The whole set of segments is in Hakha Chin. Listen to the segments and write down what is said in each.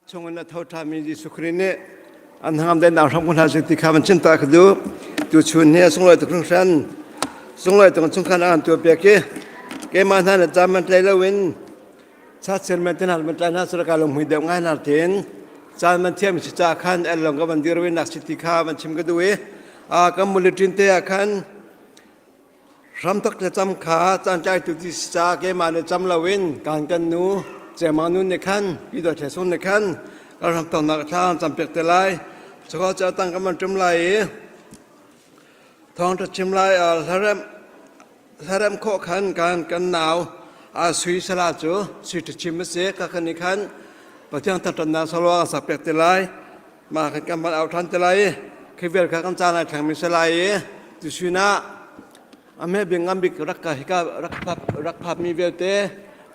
Chungin a tho ṭhanmi Jesuh Khrih nih an hnangam daihnak hram ko hna seh ti kha van chim ta ka duh. Tuchun hi a sunglawi tuk hringhran. Sunglawi tuk in chungkhar an tuahpiak i keimah hna le caan man tlai loin chachin man te hna man tlai hna sura ka lunghmui deuh ngai hna tein caan man thiam si ca khan el long ka van dir nak si ti kha van chim ka duh i kan bulletin te ah khan Hramthok thlacam kha caantlaitu ti si caah keimah nih cam loin kaan kan nu Cengmang nu nih khan Pyidawt Hle Sung nih khan kan hramthoknak thla an campiak te lai. Cuka cu a tang kan van ṭum lai i thawngṭha chim lai hlaremh hlaremh khawh khan kan kan nau sui sala cu sui ṭha chim a si ka kan nih khan Pathian thangṭhatnak solo a sak piak te lai. Mah khan kan van au ṭhan te lai i khi vial kha kan caan ai thlengmi si lai i tuchun ah a hme bik ngan bik rak ka hika rak phap rak phapmi vialte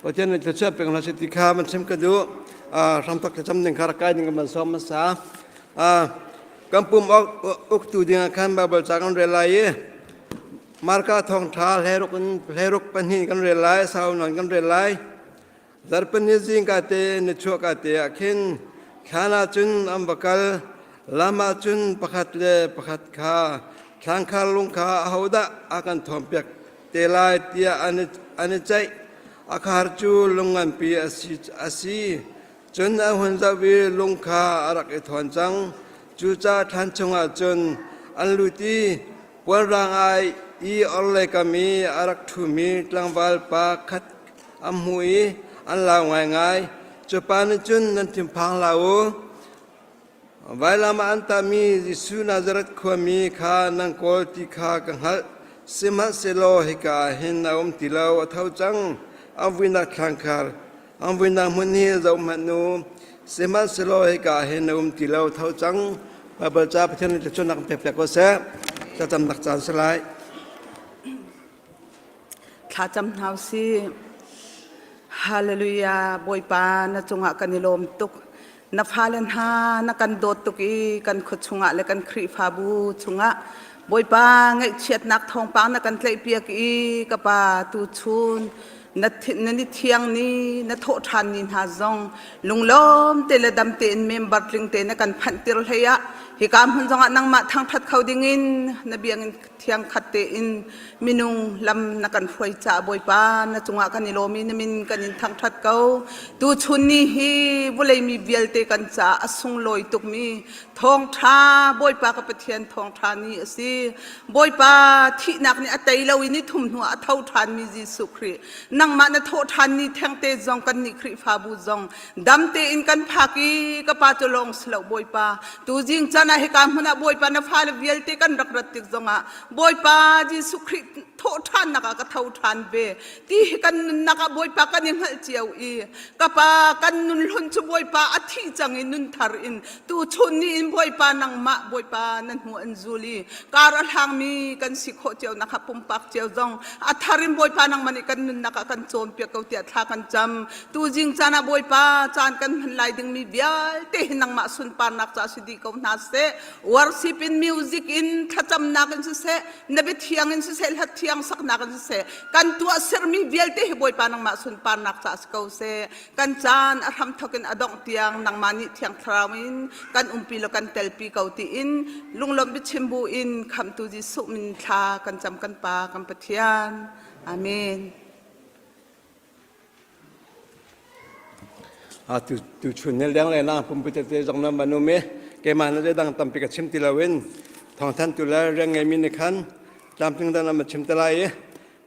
Pathian nih thluachuah pek hna seh ti kha van chim ka duh. Hramthok thlacam ding kha rak kai ding kan van sawm hmasa. Kan pum uktu ding ah khan Baibal ca kan rel lai i Marka thawngṭha hleiruk in hleiruk pahnih kan rel lai, sau nawn kan rel lai. Zarhpini zingka te nichuahka te ah khin thlan ah cun an va kal. Lam ah cun pakhat le pakhat kha thlangkhar lung kha ahodah a kan thawnpiak te lai tiah an i ceih. A khar cu lung nganpi a si. Cun an hun zoh i lung kha a rak i thawn cang. Cucaah thlan chungah cun an lut i puanrang ai i orhlei kam i a rak ṭhumi tlangval pa khat an hmuh i an lau ngaingai. Cu pa nih cun nan thinphang hlah u. Vailam ah an tahmi Jesuh Nazareth khuami kha nan kawl ti kha ka hngalh. Sihmanhsehlaw hika ah hin a um ti lo, a tho cang. An vuinak thlangkhar, an vuinak hmun hi zohhmanh u. Sihmanhsehlaw hika ah hin a um ti lo, tho cang. Baibal ca Pathian nih thluachuahnak in pek piak ko seh. Thlacamnak caan si lai. Thlacam hna usih. Hallelujah Bawipa na cungah kan i lawm tuk. Na fale hna na kan dawt tuk i kan khua chungah le kan Khrihfabu chungah Bawipa ngaihchiatnak thawngpang na kan tlaihpiak i ka pa tuchun na na ni thiang ni na thawh ṭhan ni hna zong lunglawm te le dam tein member tling te na kan phanh tir hlei ah hika hmun zongah nangmah thangṭhat kho dingin na biangin thiang khat tein minung lam na kan hruai caah Bawipa na cungah kan i lawm i na min kan in thangṭhat ko. Tuchun ni hi vawlei mi vialte kan caah a sunglawi tukmi thawngṭha Bawipa ka Pathian thawngṭha ni a si. Bawipa thihnak nih a tei lo i ni thum hnuah a tho ṭhanmi Jesuh Khrih nangmah na thawh ṭhan ni thengte zong kannih Khrihfabu zong Dam tein kan phak i ka pa cu lawng si lo Bawipa. Tuzing caan ah hika hmun ah Bawipa na fale vialte kan rak rat tik zongah Bawipa Jesuh Khrih thawh ṭhannak ah ka tho ṭhan ve. Ti hi kan nunnak ah Bawipa kan i hngalh cio i ka pa kan nun hlun cu Bawipa a thi cang i nun thar in tuchun ni in Bawipa nangmah Bawipa na hnu an zul i kar a hlangmi kan si khawh cio nak kha pumpak cio zong a thar in Bawipa nangmah nih kan nunnak ah kan cawnpiak ko tiah thla kan cam. Tuzing caan ah Bawipa caan kan hman lai dingmi vialte hi nangmah sunparnak ca si dih ko hna seh. Worship in music in thlacamnak in siseh, na biathiang in siseh, hla thiang saknak in siseh, kan tuah sermi vialte hi Bawipa nangmah sunparnak ca si ko seh. Kan caan a hramthok in a dongh tiang nangmah nih Thiang Thlarau in kan umpi lo kan telpi ko tiin lunglawmh biachim bu in khamhtu Jesuh min thla kan cam kan Pa kan Pathian. Amen. Tuchun ni lenglei na pumpi tete zong nan van um i keimah na zeidang tampi ka chim ti loin thawngthanhtu le rian ngeimi nih khan tlamtling dang nan va chim te lai i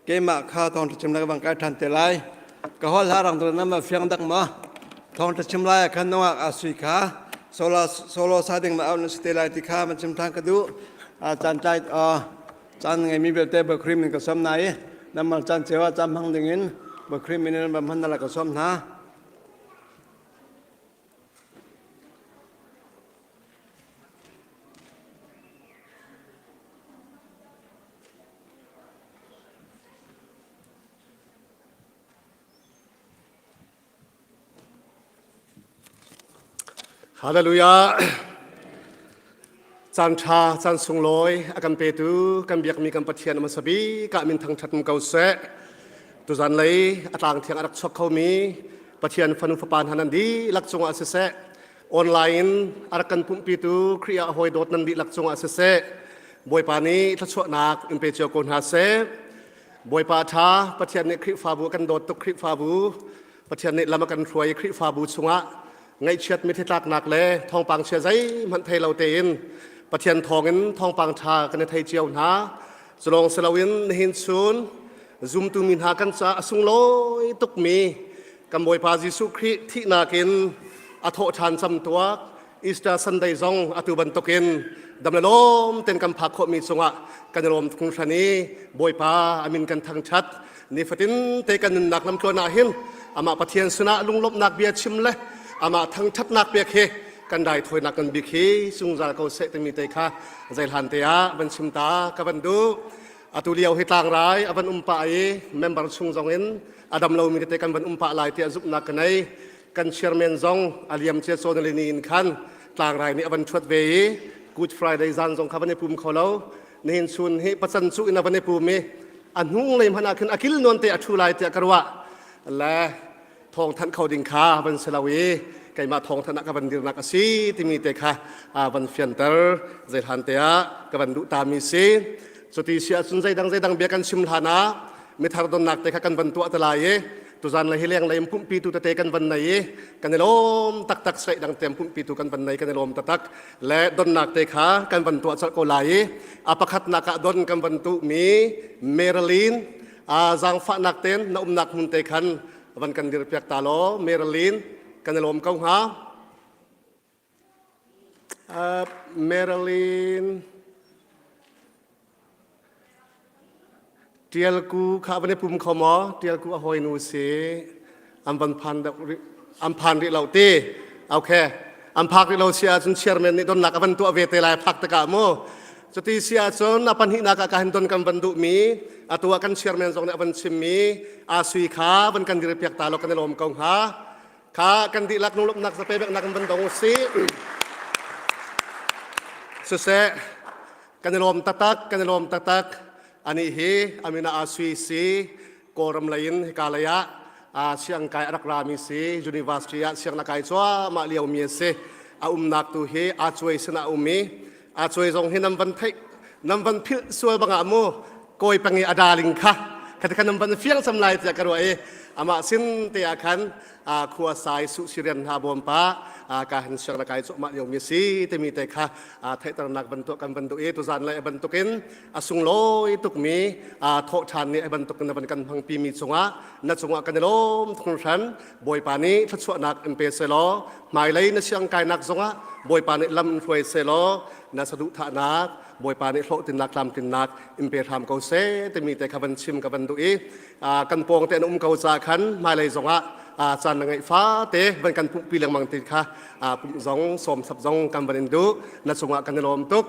keimah kha thawngṭha chim lai ka van kai ṭhan te lai. Ka holh ha rang nan va fiang dak maw? Thawngṭha chim lai ah khan nungak aa sui kha solo solo sa ding ma au na si te lai ti kha van chim ṭhan ka duh. Caan tlai Caan ngeimi vialte Bawikhrim in ka sawm hna i nanmah caan cio ah caan hmang dingin Bawikhrim min in van hman na ka sawm hna. Hallelujah. Caan ṭha, caan sunglawi a kan petu kan biakmi kan Pathian a hmasa bik ah min thangṭhat ko seh. Tuzan lei a tlang thiang a rak chuak khomi Pathian fanu fapa hna nan dihlak cungah siseh, online in a rak kan pumhpitu Khrih ah hawi dawt nan dihlak cungah siseh, Bawipa nih thluachuahnak in pe cio ko hna seh. Bawipa ṭha Pathian nih Khrihfabu a kan dawt tuk Khrihfabu Pathian nih lam a kan hruai i Khrihfabu chungah ngaihchiat mitthli tlaknak le thawngpang chia zeihmanh thei lo tein Pathian thawngin thawngpang ṭha kan i thei cio hna. Culawng si loin nihin chun zumtu mi hna kan caah a sunglawi tukmi kan Bawipa Jesuh Khrih thihnak in a thawh ṭhan camtuak Easter Sunday zong atu bantukin dam le lawm ten kan phak khawhmi cungah kan i lawm hringhran i Bawipa a min kan thangṭhat. Nifatin te kan nunnak lamtluan ah hin amah Pathian sinah lunglawmhnak bia chim le amah thangṭhatnak pek hi kan raithawinak kan bik hi zungzal ko seh timi te kha zeihlan te ah van chim ta ka van duh. Atu lio hi tlangrai a van um pah i member chung zong in a dam lomi tete kan van um pah lai tiah zumhnak ka nei. Kan chairman zong a liam cia cawn ni in khan tlangrai nih a van ṭhuat ve i Good Friday zan zong kha van i pum kho lo. Nihin chun hi pacan cu in a van i pum i a hnung lei hmanh ah khin a kil nawn te a ṭhu lai tiah ka ruah. Le thawngthanh kho ding kha van si lo i keimah thawngthanh ah ka van dirnak a si timi te kha van fianter zeihlan te ah ka van duh tami si. Cuti si ahcun zeidang zeidang bia kan chim hlan ah mithar donnak te kha kan van tuah te lai i tuzan le hi leng lei pumhpi tu tete kan van nei i kan i lawm taktak sreih dang tem pumhpi tu kan van nei kan i lawm taktak le donnak te kha kan van tuah colh ko lai i a pakhatnak ah don kan van tuh mi Marilyn a zaangfahnak ten na umnak hmun te khan van kan dir piak ta law Marilyn kan i lawm ko hnga Marilyn Ṭialku kha van i pum kho maw? Ṭialku a hawinu si. An van phan deuh rih, an phan rih lo ti. Okay. An phak rih lo si ahcun chairman nih donnak a van tuah ve te lai phak tikah mu. Cuti si ahcun a pahnihnak ah ka hin don kan van duhmi, atu ah kan chairman zong nih a van chimmi, Asui kha van kan dir piak ta law kan i lawm ko hnga. Kha kan dihlak lunglawmhnak zape beknak kan van dong usih. Siseh, kan i lawm taktak, kan i lawm taktak. Anih hi amina Asui si Kawlram lei in hika lei ah siangkai a rak rami si university ah siang na kai cuahmah liomi a si. A umnak tu hi aa cuai sinah a um i aa cuai zong hi nan van theih nan van philh sual bangah mu kawi pang i a darling kha kha khan nan van fiang cam lai tiah ka ruah i amah sin te ah khan khua sai su sirian hna bawm pa ka han siang na kai cuahmah liomi si timi te kha theihternak bantuk kan van duh i tuzan le bantukin a sunglawi tukmi thawh ṭhan nih bantukin na van kan hmangpi mi cungah na cungah kan i lawm hringhran Bawipa nih thluachuahnak in pe selaw hmailei na siang kainak zongah Bawipa nih lam in hruai selaw na saduhthahnak Bawipa nih hlawhtlinnak tlamtlinnak in pe hram ko seh timi te kha van chim ka van duh i kan pawng te an um ko ca khan hmailei zongah caan na ngeih fate van kan pumhpi lengmang ti kha pumh zong sawm sap zong kan van in duh na cungah kan i lawm tuk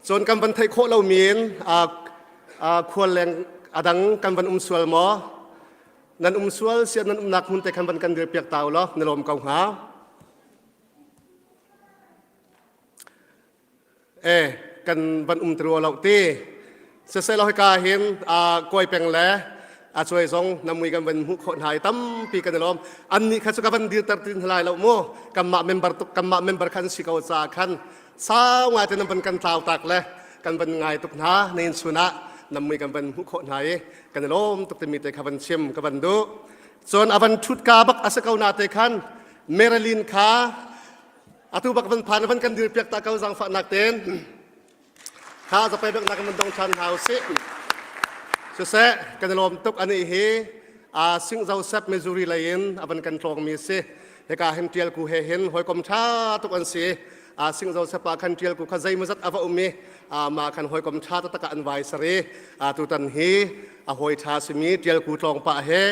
cun kan van theih khawh lomi in khual leng adang kan van um sual maw nan um sual sian nan umnak hmun te khan van kan dir piak ta u law na lawm ko hnga E kan van um ti rua lo ti siseh hika hin kawi peng le a cuai zong na mui kan van hmuh khawh hna i tampi kan i lawm annih kha cu ka van dirter tin lai lo mu kanmah member tuk kanmah member khan si ko ca khan sau ngai te nan van kan tlau tak le kan van ngai tuk hna nen chun ah nam mui kan van hmuh khawh hna i kan i lawm tuk timi te kha van chim ka van duh cun a van thut ka bak a si ko na te khan Marilyn kha Atu bak van phan van kan dir piak ta ko zaangfahnak ten. Kha zapai bek nak man dong chan hau si. Siseh kan lawm tuk ani hi a Sing Joseph Missouri lei in avan kan tlawng mi si. Hika hin tial ku he hin hawikom tha tuk an si. A Sing Joseph pa khan tial ku kha zeimawzat ava um i ma khan hawikom tha taktak an vai sari. A tutan hi a hawi tha simi tial ku tlawng pa he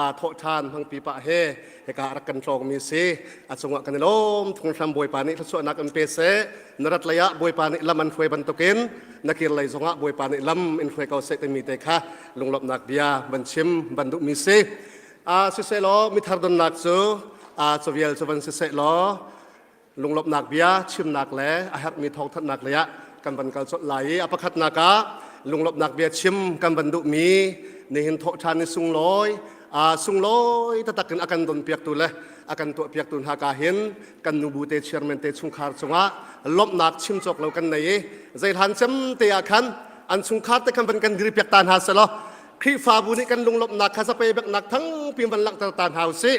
a thawh than hmangpi pa he hika rak kan tlawngmi si a cungah kan i lawm thunghram bawipa nih thluachuahnak in pe seh na rat lei ah bawipa nih lam an hruai bantukin na kir lei zongah bawipa nih lam in hruai ko seh timi te kha lunglawmhnak bia van chim van duhmi si a siseh law mithar donnak cu a cavial cu van siseh law lunglawmhnak bia chimnak le a herhmi thawngthanhnak lei ah kan van kal colh lai i a pakhatnak ah lunglawmhnak bia chim kan van duhmi. Nihin thawh ṭhan ni sunglawi sunglawi taktak in a kan donpiaktu le a kan tuahpiaktu hna ka hin kan nubu te chairman te chungkhar cungah lawmhnak chim cawk lo kan nei i zeihlan cem te ah khan an chungkhar te khan van kan dirpiak ta hna selaw Khrihfabu nih kan lunglawmhnak kha zapei beknak thangpi van langhter ta hna usih.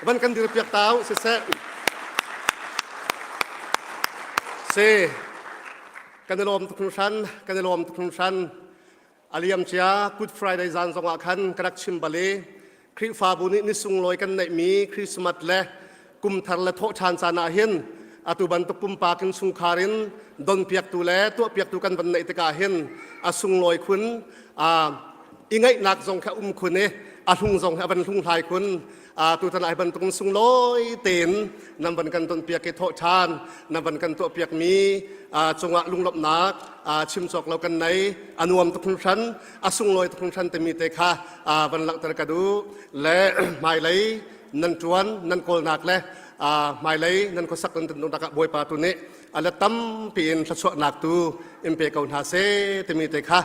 Van kan dirpiak ta u siseh. Si kan i lawm tuk hringhran, kan i lawm tuk hringhran. A liamcia Good Friday zan zongah khan ka rak chim bal i Khrihfabu nih ni sunglawi kan neihmi Christmas le kumthar le thawhṭhan caan ah hin atu bantuk pumpak in chungkhar in donpiaktu le tuahpiaktu kan van neih tikah hin a sunglawi khun i ngaihnak zong kha um khun i a hlung zong hi a van hlunghlai khun. Tutan ai bantuk sunglawi tein nan van kan tonpiak i thawhṭhan nan van kan tuahpiak mi cungah lunglawmhnak chim cawk lo kan nei. A nuam tuk hringhran, a sunglawi tuk hringhran timi te kha van langhter ka duh le hmailei nan ṭuan nan kawlnak le hmailei nan khuasak nan tunnak ah Bawipa tu nih a let tampi in thluachuahnak tu in pe ko hna seh timi te kha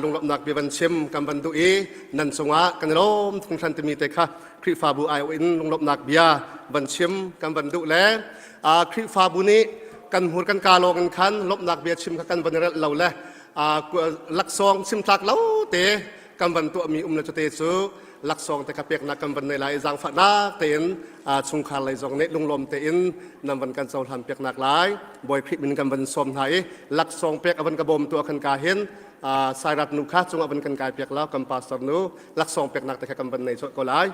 lunglawmhnak bia van chim kan van duh i nan cungah kan i lawm hringhran timi te kha Khrihfabu aiawh in lunglawmhnak bia van chim kan van duh le Khrihfabu nih kan hmur kan kaa lawng in khan lawmhnak bia chim kha kan van i relh lo le laksawng chim tlak lo te kan van tuahmi um le cute cu laksawng te kha peknak kan van nei lai. Zaangfahnak tein chungkhar lei zong nih lunglawm tein nan van kan cohlan piaknak lai Bawi Khrih min kan van sawm hna i laksawng pek a van ka bawmtu a kan ka hin Sairat nu kha cungah van kan kai piak la. Kan pastor nu laksawng peknak te kha kan van nei colh ko lai.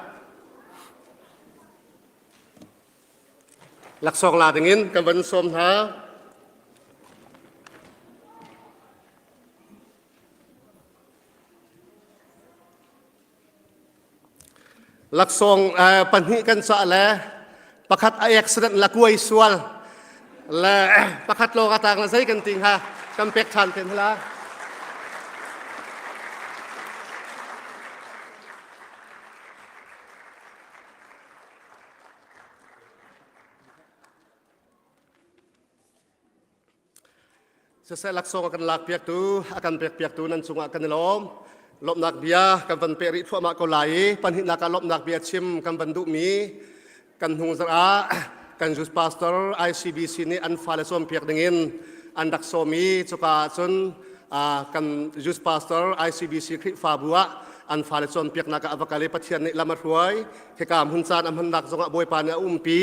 Laksawng la dingin kan van sawm hna. Laksawng pahnih kan cah le pakhat a accident la kuai sual le pakhat lawng a tang le zei kan ti hnga, kan pek ṭhan te hna. Siseh, laksawng a kan lakpiaktu, a kan pekpiaktu nan cungah kan i lawm. Lawmhnak bia kan van peh rih thluahmah ko lai i pahnihnak ah lawmhnak bia chim kan van duhmi, kan hnung zarh ah kan youth pastor ICBC nih an fale cawnpiak dingin an rak sawm i cuka ah cun kan youth pastor ICBC Khrihfabu ah an fale cawnpiaknak ah a va kal i Pathian nih lam a hruai. Hika hmun caan a hmannak zongah Bawipa nih a umpi,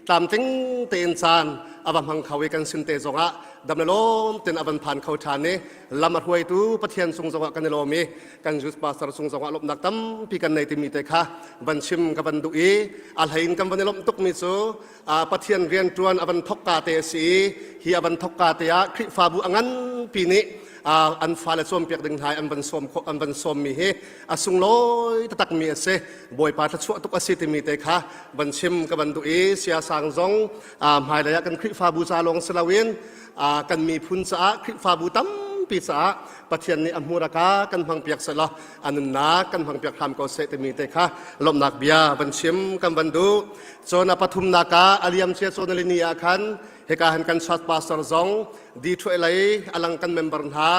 tlamtling tein caan a va hmang kho i kan sin te zongah dam le lawm tein a van phan kho ṭhan i lam a hruaitu Pathian cung zongah kan i lawm i kan youth pastor cung zongah lawmhnak tampi kan nei timi te kha van chim ka van duh i a hlei in kan van i lawmh tukmi cu Pathian rianṭuan a van thokka te a si i hi a van thokka te ah Khrihfabu a nganpi nih an fale cawnpiak ding hna an van sawm an van sawmmi hi a sunglawi taktakmi a si. Bawipa thluachuah tuk a si timi te kha van chim ka van duh i siasang zong hmailei ah kan Khrihfabu ca lawng si loin kan miphun caah, Khrihfabu tampi caah Pathian nih a hmuraka kan hmangpiak selaw a nunnak kan hmangpiak hram ko seh timi te kha lawmhnak bia van chim kan van duh. Cun a pathumnak ah a liamcia cawnalini ah khan hika han kan church pastor zong Detroit lei alang kan member hna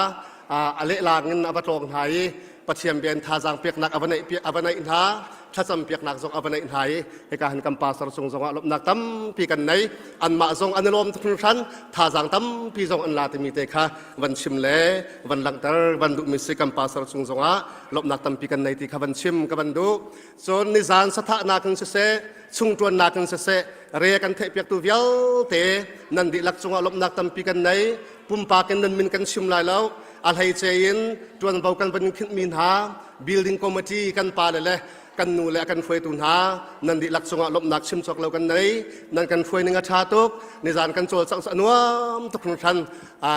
a lehlang in a va tlawng hna i Pathian bia in thazaang peknak a va neih a va neih hna, thlacam piaknak zong a va neih hna i hika han kan pastor cung zongah lawmhnak tampi kan nei. Anmah zong an i lawm tuk hringhran, thazaang tampi zong an la timi te kha van chim le van langhter van duhmi si. Kan pastor cung zongah lawmhnak tampi kan nei ti kha van chim ka van duh. Cun nizan sathahnak in siseh, chungṭuannak in siseh, re kan theihpiaktu vialte nan dihlak cungah lawmhnak tampi kan nei. Pumpak in nan min kan chim lai lo. A hleice in ṭuanvo kan van in khinhmi hna building committee kan pale le kan nu le a kan hruaitu hna nan dihlak cungah lawmhnak chim cawk lo kan nei. Nan kan hruai ning a ṭha tuk. Nizan kan cawlcangh cu a nuam tuk hringhran.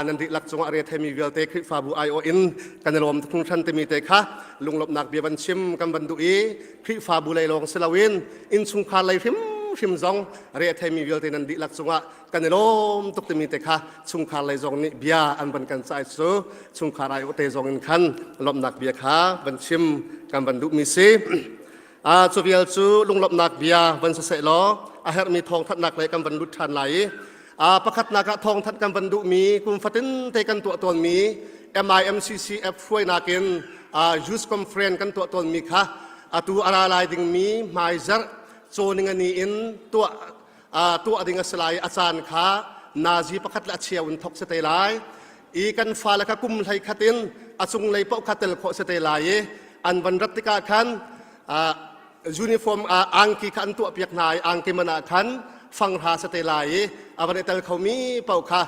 Nan dihlak cungah re theimi vialte Khrihfabu aiawh in kan i lawm tuk hringhran timi te kha lunglawmhnak bia van chim kan van duh i Khrihfabu lei lawng si loin innchungkhar lei hrimhrim zong re theimi vialte nan dihlak cungah kan i lawm tuk timi te kha chungkhar lei zong nih bia an van kan cai cu chungkhar ai te zong in khan lawmhnak bia kha van chim kan van duhmi si. Cu vial cu lunglawmhnak bia van siseh law a herhmi thawngthanhnak lei kan van lut ṭhan lai i pakhatnak ah thawngthanh kan van duhmi, kum fatin te kan tuah tawnmi MIMCCF hruainak in. Youth Conference kan tuah tawnmi kha atu a ra lai dingmi hmaizarh cawning ni in tuah tuah ding a si lai. A caan kha nazi pakhat le a cheu in thok si te lai i kan fale kha kum hlei khat in a cunglei paoh kha tel khawh si te lai i an van rat tikah khan uniform angki kha an tuah piak hna i angki man ah khan fanghra si te lai i a van i tel khomi paoh kha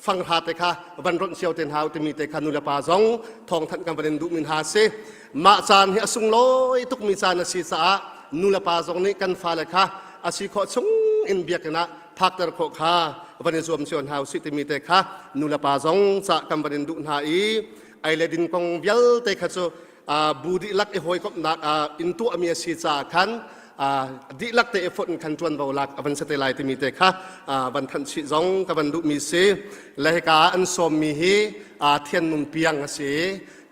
fanghra te kha van ronh cio te hna timi te kha nulepa zong thawngthanh kan van in duhmi hna si. Mah caan hi a sunglawi tukmi caan a si caah nulepa zong nih kan fale kha a si khawh chung in biakinn ah phakter khawh kha van i zuam cio hna usih timi te kha nulepa zong cah kan van in duh hna i ei le din kong vialte kha cu bu dihlak i hawikomhnak in tuahmi a si caah khan dihlak te i fonh in khan ṭuanvo lak a van si te lai timi te kha van thanh chih zong ka van duhmi si. Le hika an sawmmi hi thian nun piang a si.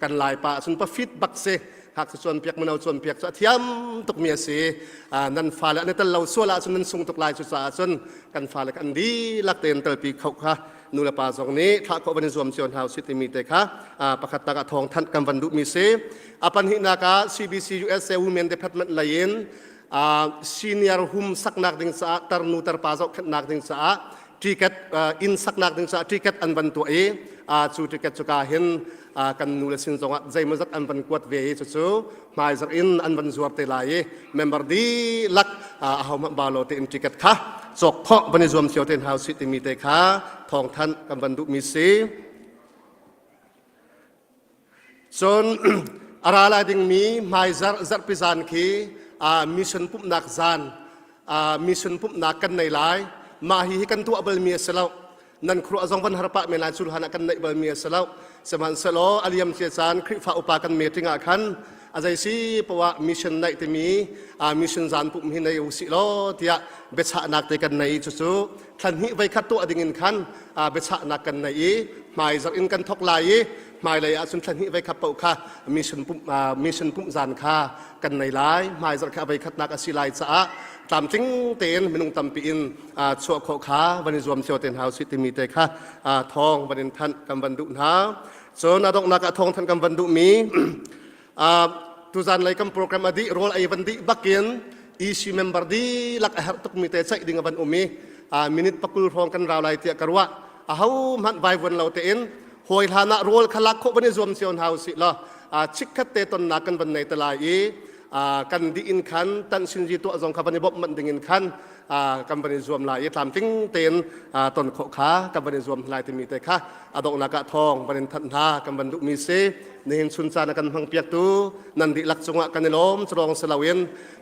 Kan laipa cun pafit bak si, ngakchia cawnpiak, mino cawnpiak cu a thiam tukmi a si. Nan fale an i tel lo sual ahcun nan sung tuk lai. Cucaah cun kan fale kan dihlak tein telpi kho kha nulepa zong nih thlah khawh van i zuam cio hna usih timi te kha pakhat tak ah thawng thanh kan van duhmi si. A pahnihnak ah CBC USA Women Department lei in senior hum saknak ding caah, tarnu tarpa zohkhenhnak ding caah ticket, inn saknak ding caah ticket an van tuah i cu ticket cu ka hin kan nu le sin zongah zeimawzat an van kuat ve i cucu hmaizarh in an van zuar te lai i member dihlak ahohmanh ba lo tein ticket kha cawk khawh van i zuam cio te hna usih timi te kha thawngthanh kan van duhmi si. Cun a ra lai dingmi hmaizarh zarhpi zan khi mission pumhnak zan, mission pumhnak kan nei lai. Mah hi hi kan tuah balmi a si lo. Nan khuruah zong van har pah men lai, cu hlan ah kan neih balmi a si lo. Sihmanhsehlaw a liam cia caan Khrihfa upa kan meeting ah khan a zei si poah mission naih timi mission zan pumh hi nei usih law tiah biachahnak te kan nei. Cucu thlan hnih voi khat tuah ding in khan biachahnak kan nei i hmaizarh in kan thok lai i hmailei ah cun thlan hnih voi khat paoh kha mission pumh mission pumh zan kha kan nei lai. Hmaizarh kha voi khatnak a si lai caah tlamtling tein minung tampi in chuah khawh kha van i zuam cio te hna usih timi te kha thawng van in thanh kan van duh hna. Cun a donghnak ah thawng thanh kan van duhmi, tuzan lei kan program a dih, rawl ei van dih bakin EC member dihlak a herh tukmi te ceih ding a van um i minute pakul hrawng kan rau lai tiah ka ruah. Aho hmanh vaivuan lo tein hawi hlan ah rawl kha lak khawh van i zuam cio hna usih law chikkhat te tonnak kan van nei te lai i kan dih in khan tan sinji tuah zong kha van i bawmh manh ding in khan kan van i zuam lai i tlamtling tein ton khawh kha kan van i zuam lai timi te kha a donghnak ah thawng van in thanh hna kan van duhmi si. Nihin chun caan a kan hmang piaktu nan dihlak cungah kan i lawm. Curong si loin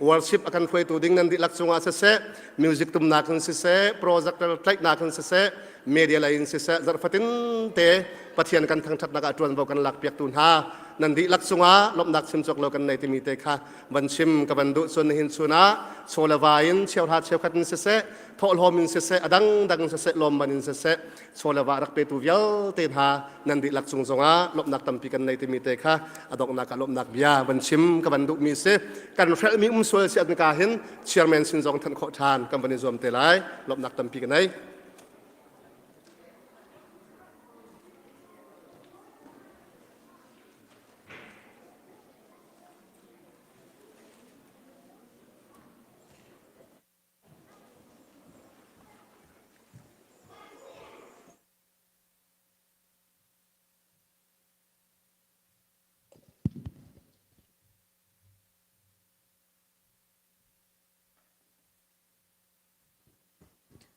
worship a kan hruaitu ding nan dihlak cungah siseh, music tumnak in siseh, projector tlaihnak in siseh, media lei in siseh, zarhfatin te Pathian kan thangṭhatnak ah ṭuanvo kan lak piaktu hna nan dihlak cungah lawmhnak chim cawk lo kan nei timi te kha van chim ka van duh. Cun nihin chun ah chaw le va in cheuhra cheukhat in siseh, thawhlawm in siseh, a dangdang in siseh, lawmman in siseh, chaw le va rak petu vialte hna nan dihlak cung zongah lawmhnak tampi kan nei timi te kha a donghnak ah lawmhnak bia van chim ka van duhmi si. Kan hrelhmi um sual si an ka hin chairman sin zong thanh khawh ṭhan kan van i zuam te lai. Lawmhnak tampi ka nei.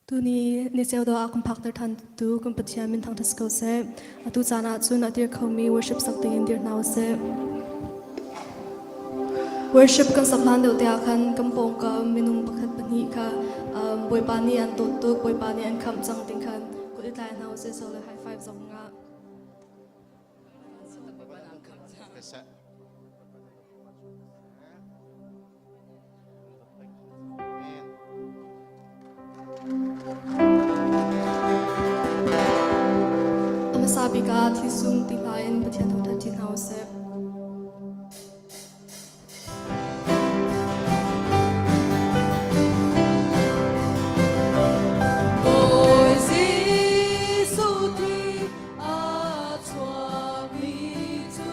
Tuni ni ceu dawh ah kan phakter ṭhan tu kan Pathian min thangṭhat si ko seh. Atu caan ah cun a dir khomi worship sak dingin dir hna usih. Worship kan sak hlan deuh te ah khan kan pawngkam minung pakhat pahnih kha Bawipa nih an dawt tuk, Bawipa nih an khamh cang ting khan kut i tlai hna usih, so le high five zong ngah. A hmasa bik ah thisung ti hla in Pathian thangṭhat ṭi hna usih. Bawi Jesuh thi a chuakmi cu.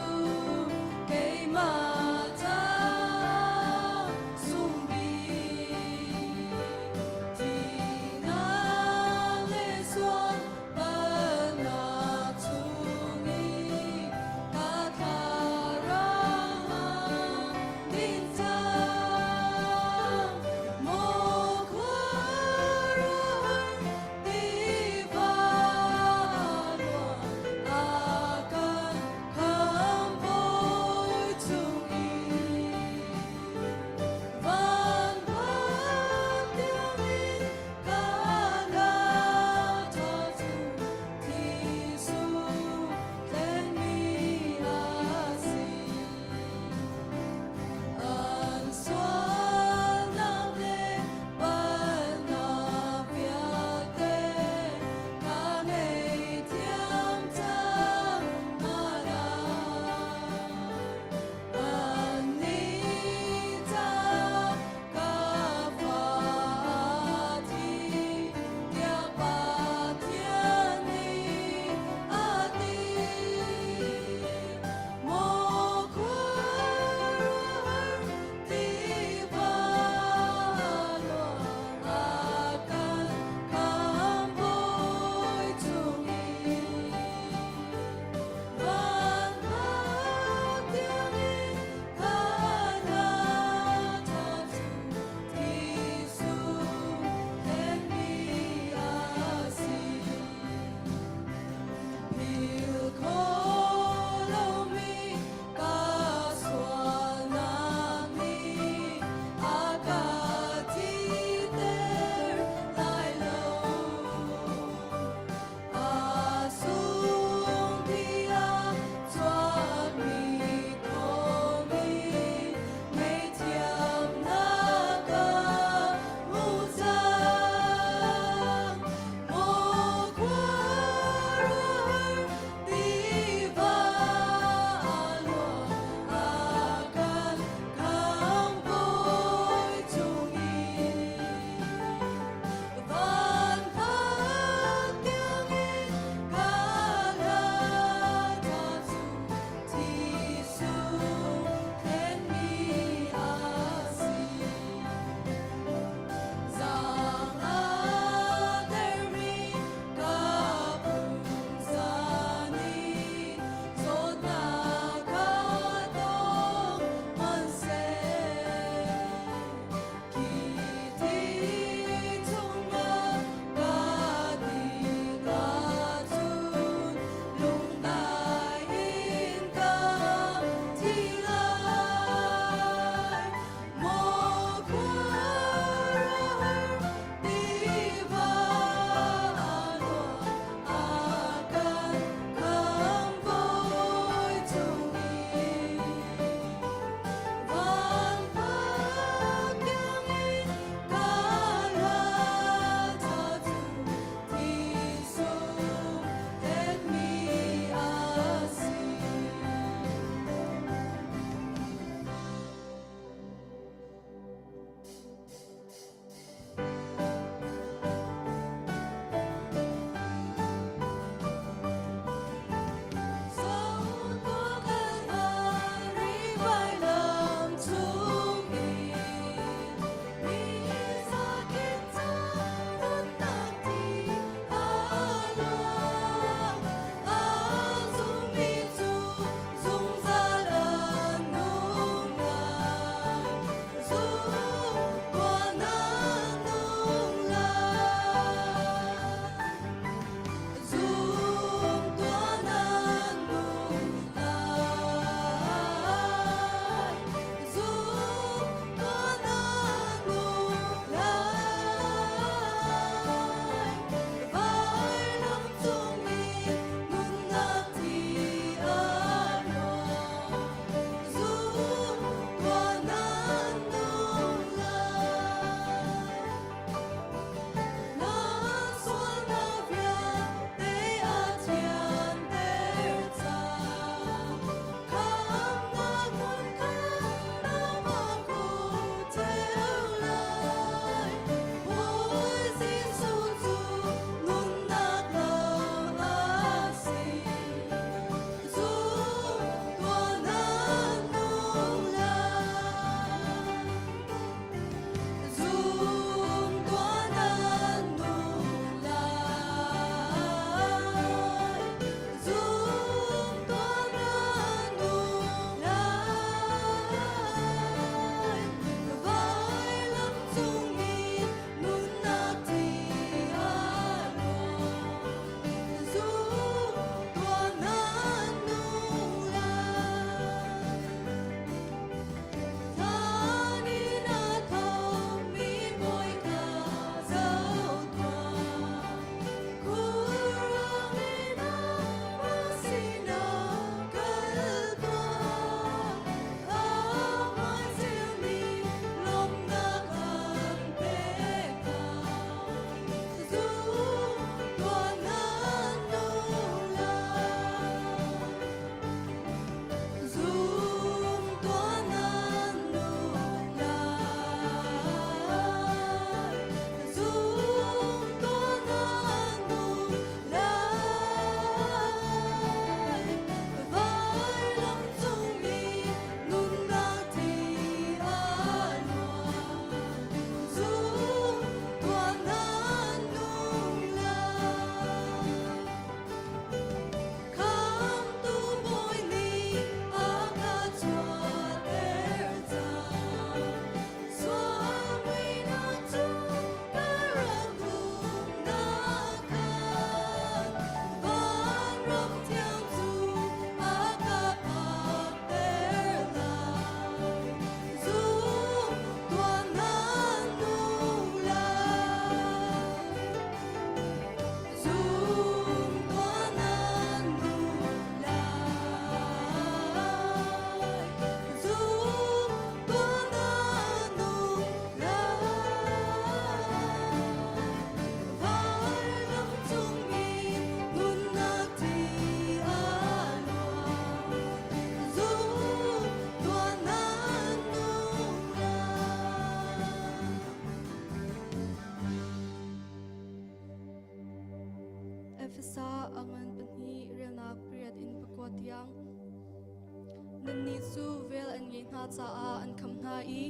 Annih cu vel an ngeih hna caah an khamh hna i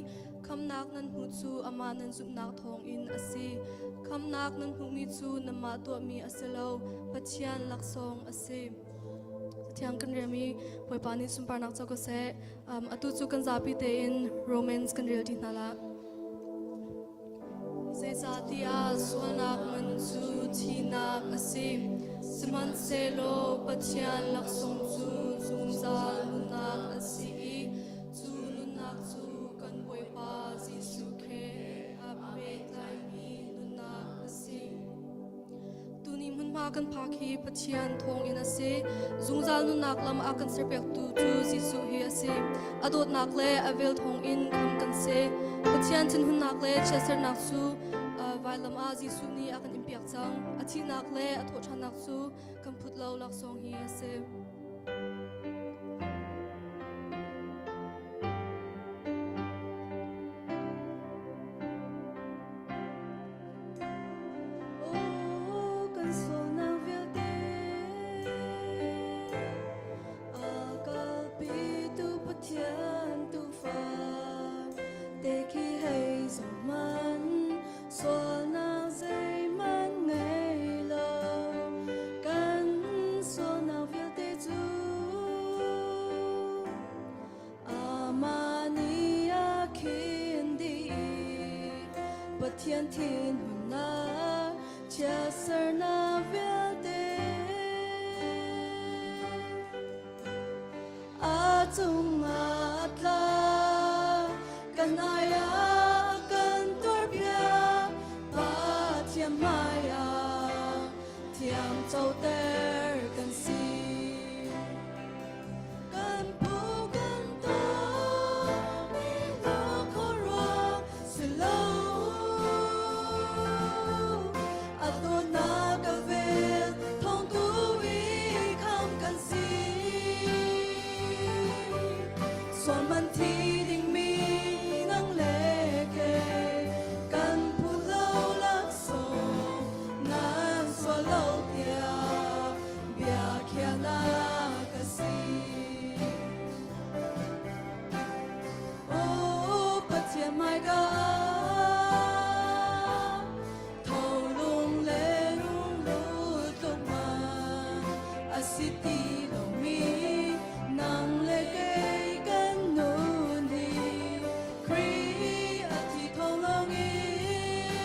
khamhnak nan hmuh cu amah nan zumhnak thawngin a si. Khamhnak nan hmuhmi cu nanmah tuahmi a si lo, Pathian laksawng a si. Cathiang kan relmi Bawipa nih sunparnak co ko seh. Atu cu kan zapi tein Romans kan rel ṭi hna la. Zeicahtiah sualnak man cu thihnak a si, sihmanhsehlaw Pathian laksawng cu zungzal nunnak a si i cu nunnak cu kan Bawipa Jesuh Khrih a pehtlaimi nunnak a si. Tuni hmunhma kan phak hi Pathian thawngin a si. Zungzal nunnak lam a kan serpiaktu cu Jesuh hi a si. A dawtnak le a vel thawngin kham kan si. Pathian thinhunnak le chiatsernak cu vailam ah Jesuh nih a kan inpiak cang. A thihnak le a thawhṭhannak cu kan phut lo laksawng hi a si. Kan sualnak vialte a kalpitu Pathian Tuufa te khi hei zoh hmanh, sualnak zeihmanh ngei lo. Kan sualnak vialte cu Amah nih a khin dih i Pathian thinhunnak chiatsernak vialte a cungah a tla. Kan ai ah kan tuarpiak Pathian hmaiah thiam coter kan si. Kan pu kan to mi na khuaruah si lo. A dawtnak a vel thawng tu i kham kan si. Sual man thi dingmi nang le kei kan phu lo laksawng nan sual lo tiah bia khiahnak a si. Oh Pathian hmaika tholung le lunglut tlukma a si ti lomi nang le kei kan nun hi Khrih a thi thawng lawngin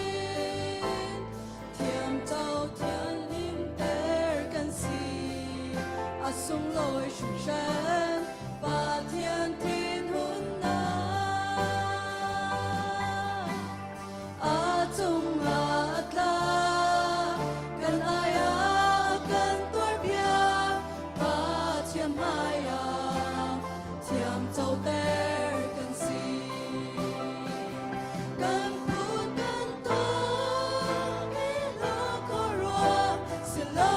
Thiamco thianhlimter kan si, a sunglawi hringhran Pathian thinhunnak a cungah a tla. Kan ai ah kan tuarpiak Pathian hmaiah thiamcoter kan si. Kan phun kan tawk i na khuaruah si lo.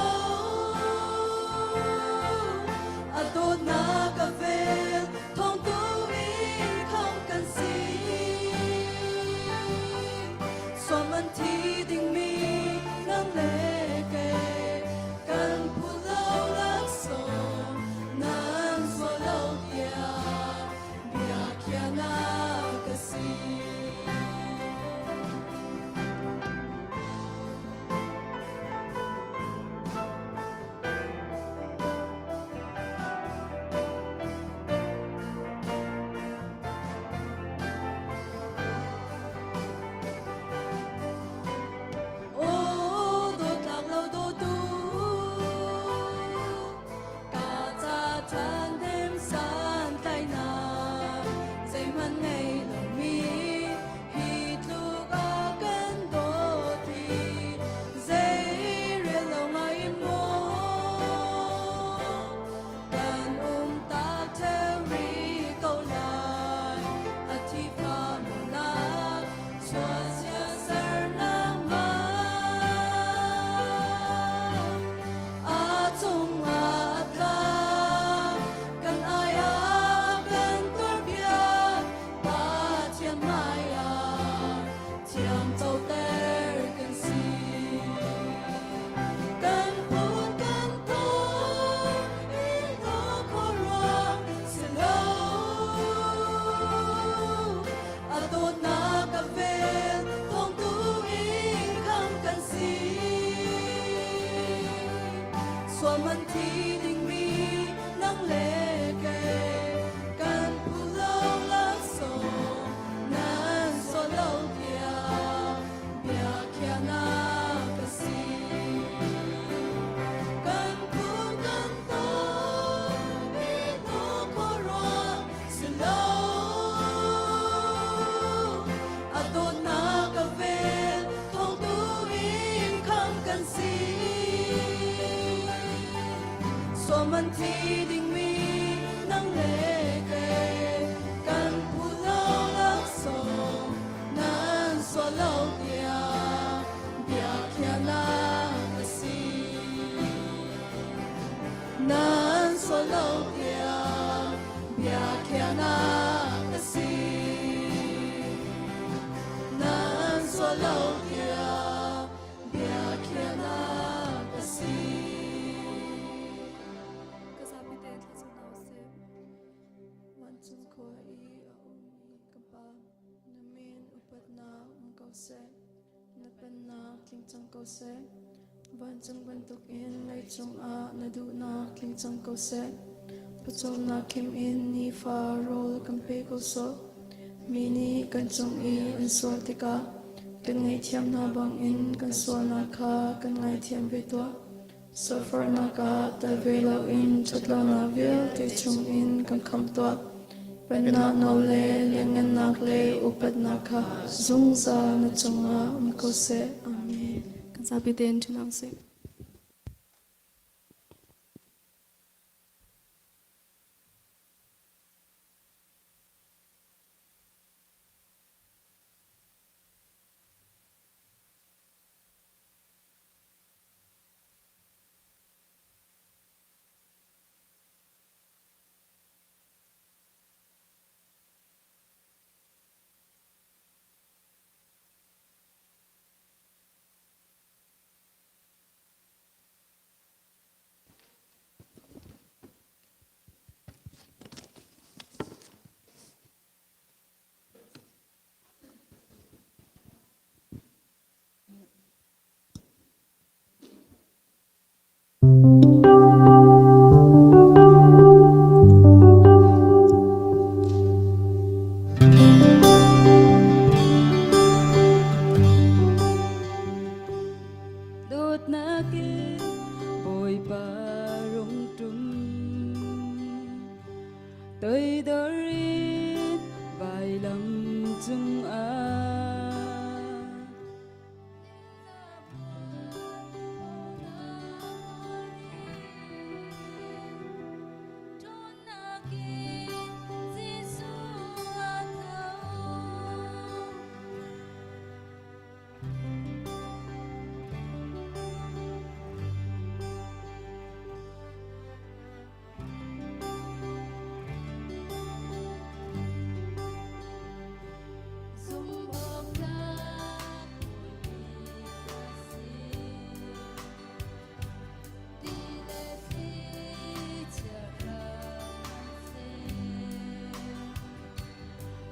A dawtnak a vel thawng tu i kham kan si. Suam an thi dingmi nang le kei kan phu lo laksawng nan sual lo tiah bia khiahnak a si. Aw dawtlak lo dawtu Ka ca ṭhahnem santlaihnak zeihmanh ngei lomi hi tluk a kan dawt hi zeirel lo ngai in maw kan um tak ṭheo rih ko lai a thi nunnak chuahcia sernak man A cungah a tla, kan ai ah kan tuarpiak. Sual man thi dingmi nang le kei kan phu lo laksawng nan sual lo tiah bia khiahnak a si. Kan phun kan ton mi khuaruah si lo. A dawtnak a vel thawng tu in kham kan si. Sual thi dingmi nang le kei kan phu lo laksawng nan sual lo tiah bia khiahnak a si. Nan sual lo tiah bia khiahnak a si. Nan sual lo tiah bia khiahnak a si. Ka zapi te thlacam hna usih. Vancung khua i a ummi ka Pa, na min upatnak um ko seh. Na pennak tling cang ko seh. Vancung bantukin leicung ah na duhnak tling cang ko seh. Pawcawmnak khim in nifa rawl kan pe ko sawh. Mi nih kan cung i an sual tikah kan ngaihthiam hna bangin kan sualnak kha kan ngaithiam ve tuah. Sualforhnak ah tel ve loin ṭhatlonak vialte chungin kan khamh tuah. Pennak nawl le lianngannak le upatnak kha zungzal na cungah um ko seh. Amen. Kan zapi tein ṭhu hna usih. Dawtnak in Bawipa rung ṭum toidor in vailam cungah.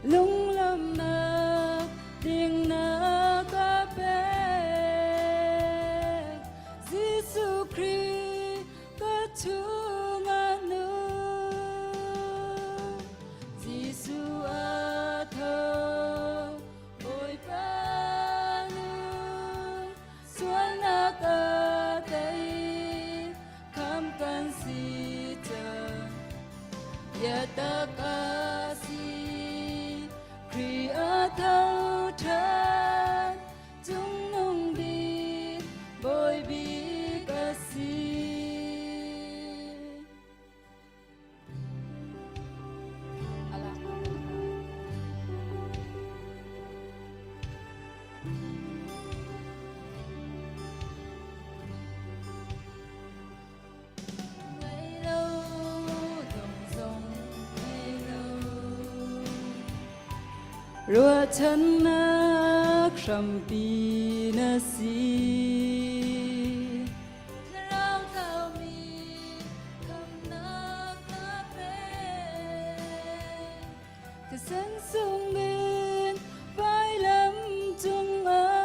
Lunglawmhnak dingnak a pek Jesuh Khrih ka chungah nung. Jesuh a tho Bawipa nung sualnak a tei kham kan si cang. Biatak a si Khrih a tho ṭhan cungnung bik Bawi bik a si. Ngei lo dong zong ngei lo. Ruahchannak hrampi na si. Thlarau tlaumi khamnak na pek. Thisen sungin vailam cungah.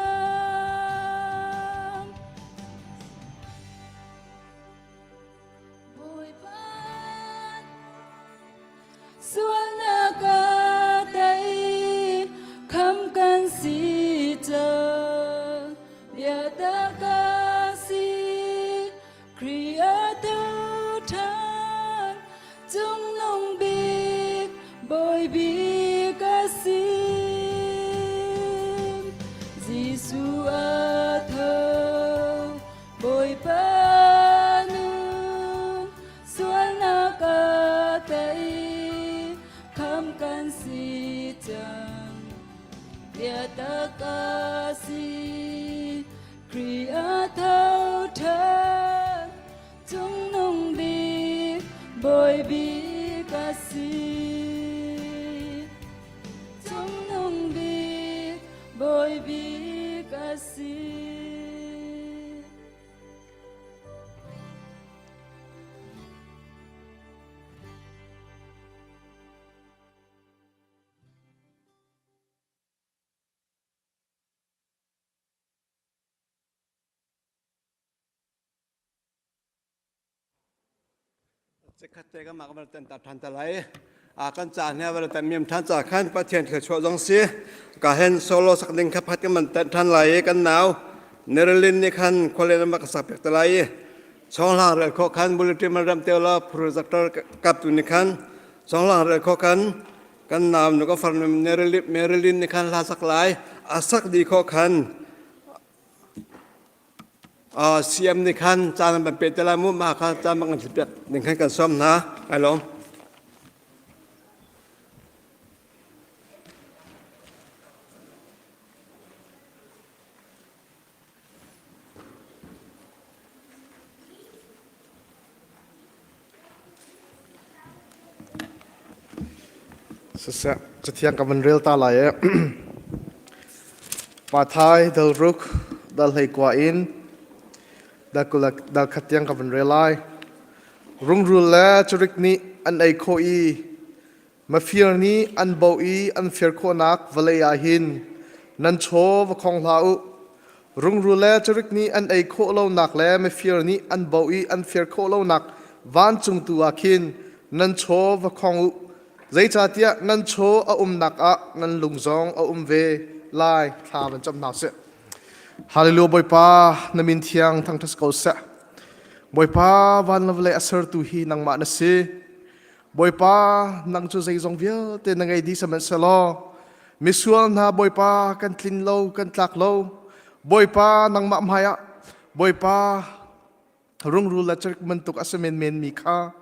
cang. Biatak a si, Khrih a tho ṭhan, cungnung bik, Bawi bik a si. Cungnung bik, Bawi bik a si. Cikhat te kan mah kan tan ta than ta lai. A kan ca hne va tan miam than ca khan Pathian thluachuah zong si. Ka hen solo sak ding kha phat kan man tan than lai i kan nau Nerelin nih khan khualen an ka sak pek ta lai i chonghlang rel kho khan bulletin man ram te la projector kap tu nih khan chonghlang rel kho khan kan nau nu ka farnu Marilyn nih khan hla sak lai a sak di kho khan CM nih khan caan an ban pe te lai mu ma kha caan bang kan pek ding khan kan sawm hna ai lawm. Siseh, cathiang ka van rel ta lai i Pathai dal ruk dal hlei kua in dal kul dal khat tiang ka van rel lai. Rungrul le curik nih an ei khawh i Mafir nih an boh i an fir khawhnak vawlei ah hin nan chaw va khong hlah u. Rungrul le carik nih an ei khawh lonak le mifir nih an boh i an fir khawh lonak vancung tu ah khin nan chaw va khong u. Zeicahtiah nan chaw a umnak ah nan lung zong a um ve lai. Thla van cam hna usih. Hallelujah Bawipa, na min thiang thangṭhat ko seh. Bawipa, van le vawlei a sertu hi nangmah na si. Bawipa, nang cu zeizong vialte na ngei dih sihmanhsehlaw misual hna Bawipa kan tlin lo, kan tlak lo. Bawipa, nangmah hmaiah Bawipa rungrul le carik bantuk a si menmen mi kha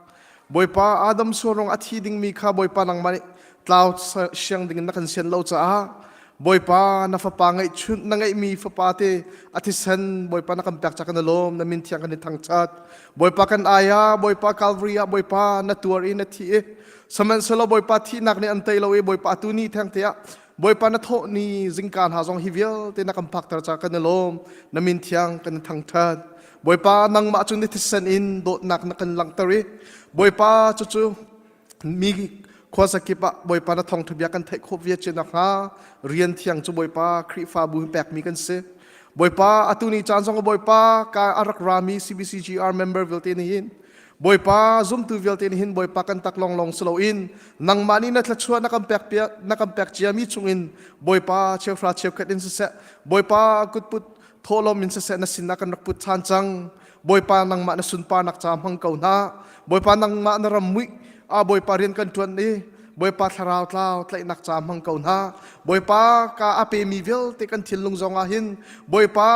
Bawipa Adam sual ruang a thi dingmi kha Bawipa nangmah nih tlau siang ding in na kan sian lo caah Bawipa na fapa ngeihchun na ngeihmi fapa te a thisen Bawipa na kan pek ca kan i lawm na min thiang kan i thangṭhat Bawipa kan ai ah Bawipa Calvary ah Bawipa na tuar i na thi i sihmanhsehlaw Bawipa thihnak nih an tei lo i Bawipa atu ni theng te ah Bawipa na thawh ni zingka hna zong hi vialte na kan phakter ca kan i lawm na min thiang kan i thangṭhat Bawipa nangmah cu na thisen in dawtnak na kan langhter i Bawipa cucu mi khuazakip ah Bawipa na thawngṭha bia kan theih khawh ve cio nakhnga rian thiang cu Bawipa Khrihfabu hi pekmi kan si. Bawipa atu ni caan zong Bawipa ka a rak rami CBCGR member vialte nih hin Bawipa zumtu vialte nih hin Bawipa kan tak longlong si loin nangmah nih na thluachuah na kan pek na kan pek ciami chungin Bawipa cheuhra cheukhat in siseh Bawipa kutput thawhlawm in siseh na sinah kan rak put ṭhan cang Bawipa nangmah na sunparnak ca hmang ko hna. Bawipa nangmah na ram muih a Bawipa rian kan ṭuan i Bawipa thlarau tlau tlaihnak ca hmang ko hna. Bawipa ka a pemi vialte kan thinlung zong ah hin Bawipa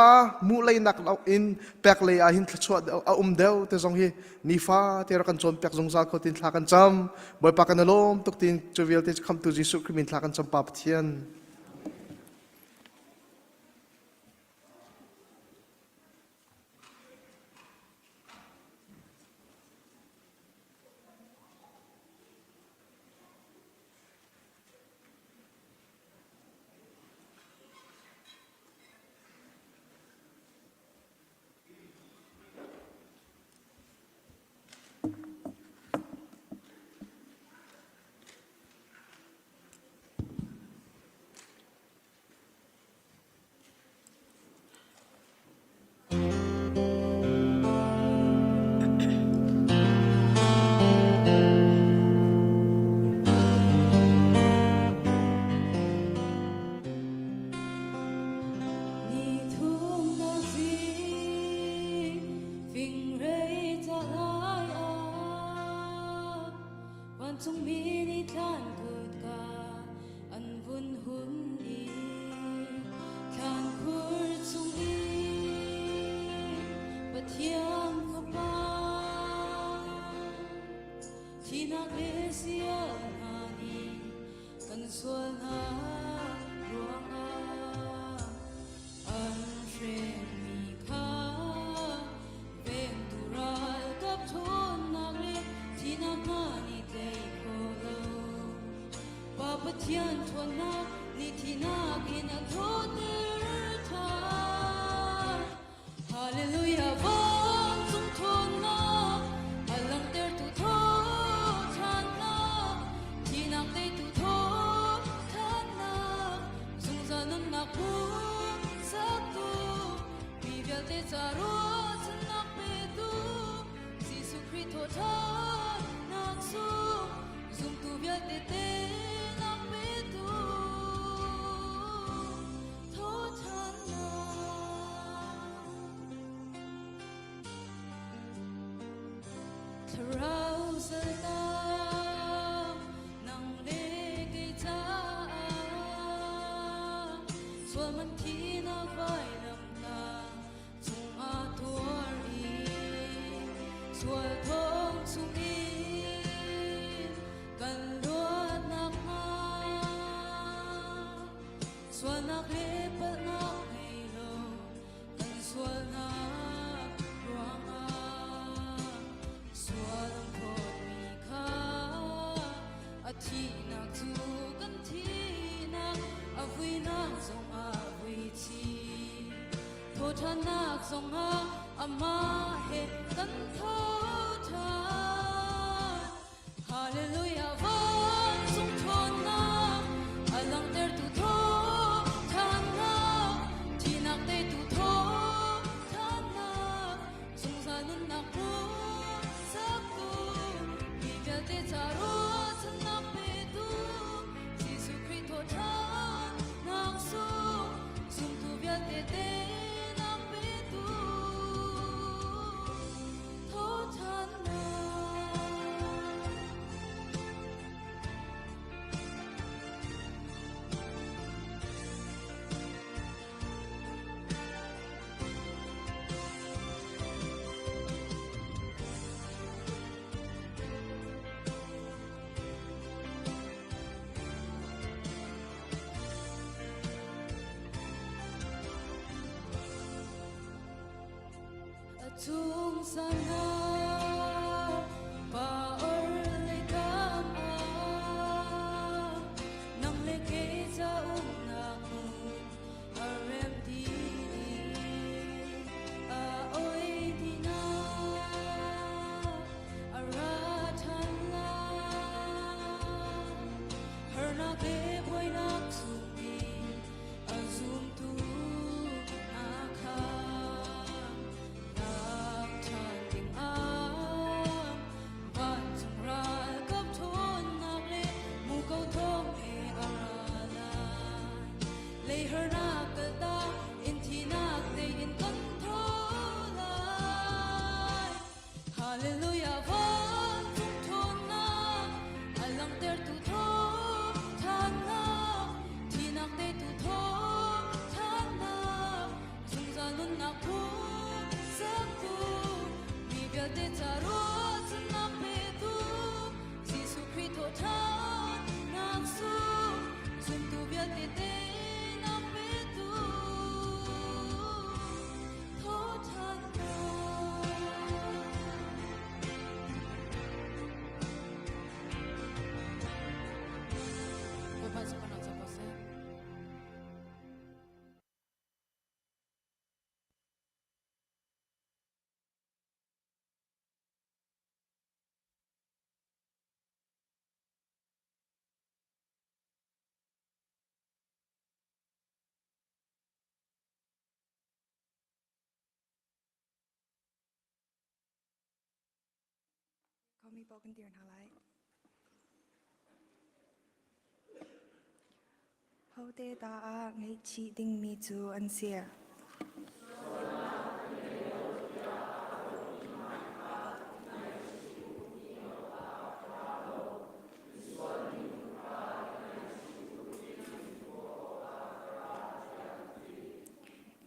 muh leinak in pek lei ah hin thluachuah a um deuh te zong hi nifa te rak kan cawnpiak zungzal ko tin thla kan cam. Bawipa kan i lawm tuk tin cu vialte khamtu Jesuh Khrih min thla kan cam Pa Pathian. Sualnak ruangah an hremmi kha vengtu ralkap ṭhawnnak le thihnak hna nih tei khawh lo. Pa Pathian ṭhawnnak nih thihnak in a thawhter ṭhan. Hallelujah vancung ṭhawnnak a langhtertu thawhṭhannak thihnak teitu thawhṭhannak zungzal nunnak hmuhsaktu mi vialte ca ruahchannak petu Jesuh Khrih thawhṭhannak sung zumtu vialte teinak petu thawhṭhannak. Thlarau saltak nang le kei caah sual man thinak vailam ta chungah tuar i sual thong chungin kan luat nakhnga Sualnak le palhnak ngei lo kan sualnak ruangah sual an phawtmi kha a thihnak cu kan thihnak a vuinak zongah vui chih thawṭhannak zongah amah he kan tho ṭhan. Hallelujah vancung ṭhawnnak a langhtertu thawhṭhannak thihnak teitu thawhṭhannak zungzal nunnak hmuhsaktu mi vialte ca ruahchannak petu Jesuh Khrih thawhṭhannak sung zumtu vialte teinak petu thawhṭhannak. A chung sana pa or le kam ah nang le kei ca umnak hmun a rem ti a oi ti na a ra than lai harnak le buainak chung in a zumtu hna kha lak ṭhan dingah vancung ralkap ṭhawnnak le muko thawng he a ra lai. Leihernak kaltak in thihnak tei in kan tho lai. Hallelujah vancung ṭhawnnak a langhtertu thawhṭhannak thihnak teitu thawhṭhannak zungzal nunnak phuhsaktu mi vialte ca ruahchannak petu Jesuh Khrih thawhṭhannak sung zumtu vialte teinak petu thawhṭhannak. Bapak Subhanahu wa Ta'ala. Komi paoh kan dir hna lai. Hote ta ah ngaihchih dingmi cu an si.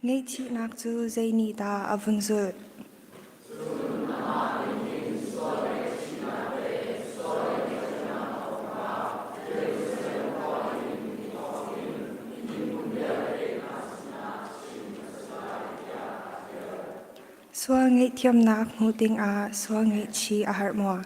Ngaihchihnak cu zei nih dah a vun zulh? Sual ngaihthiamnak hmuh dingah sual ngaihchih a herh maw?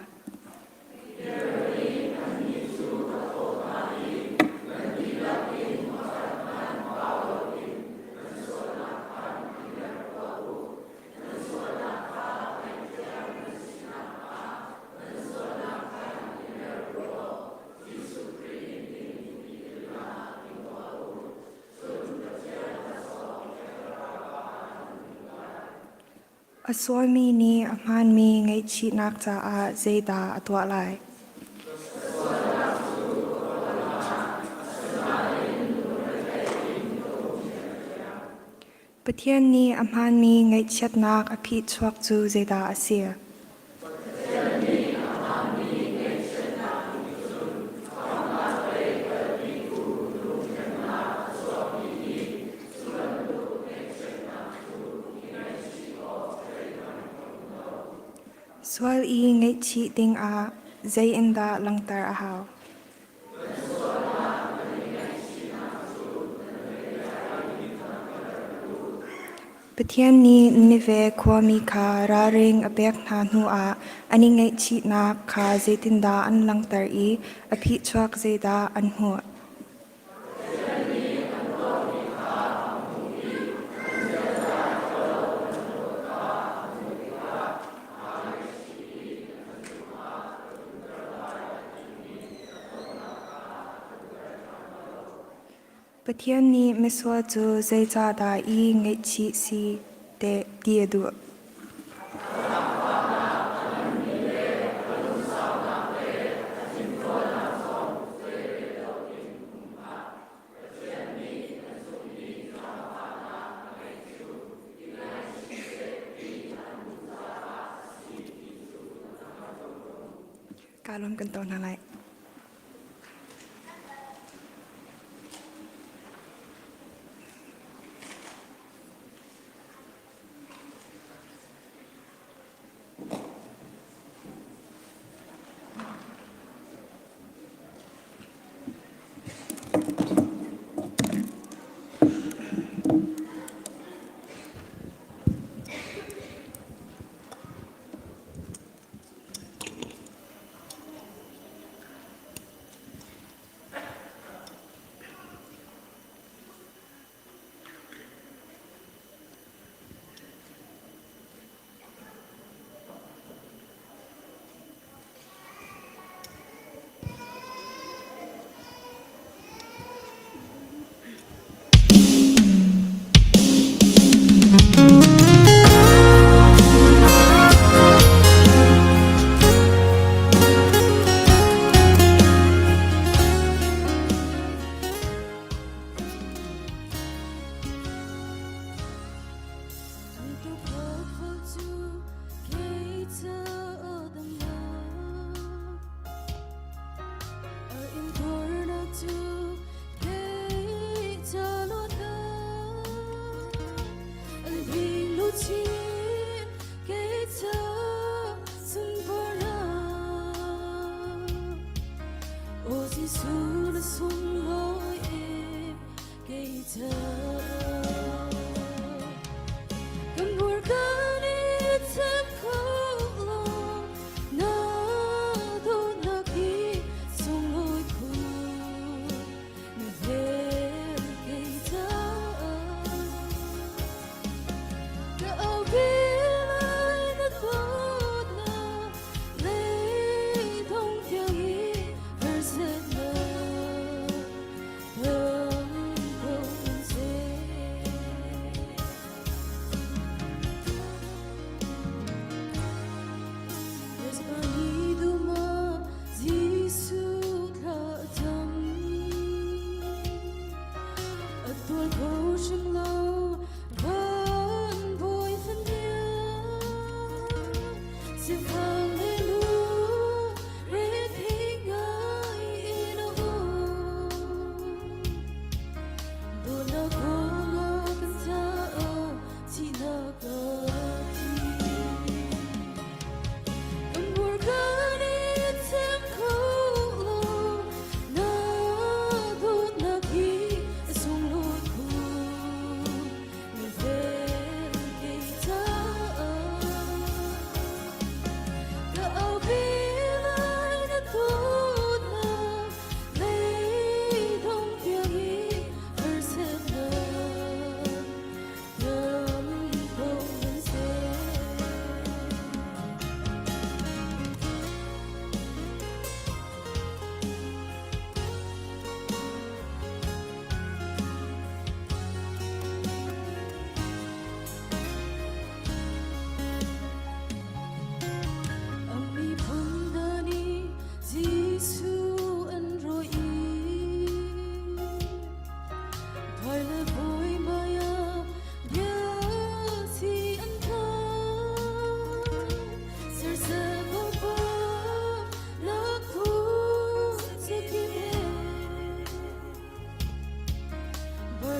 A sualmi nih a hmaanmi ngaihchihnak caah zeidah a tuah lai? Pathian nih a hmaanmi ngaihchiatnak a phihchuak cu zeidah a si? Sual i ngaihchih dingah zei in dah langhter a hau? Pathian nih Nineveh khuami kha ralring a pek hna hnuah an i ngaihchihnak kha zeitindah an langhter i a phichuak zeidah an hmuh? Pathian nih misual cu zeicahdah i ngaihchih si ti a duh? Kaa lawm kan to hna lai.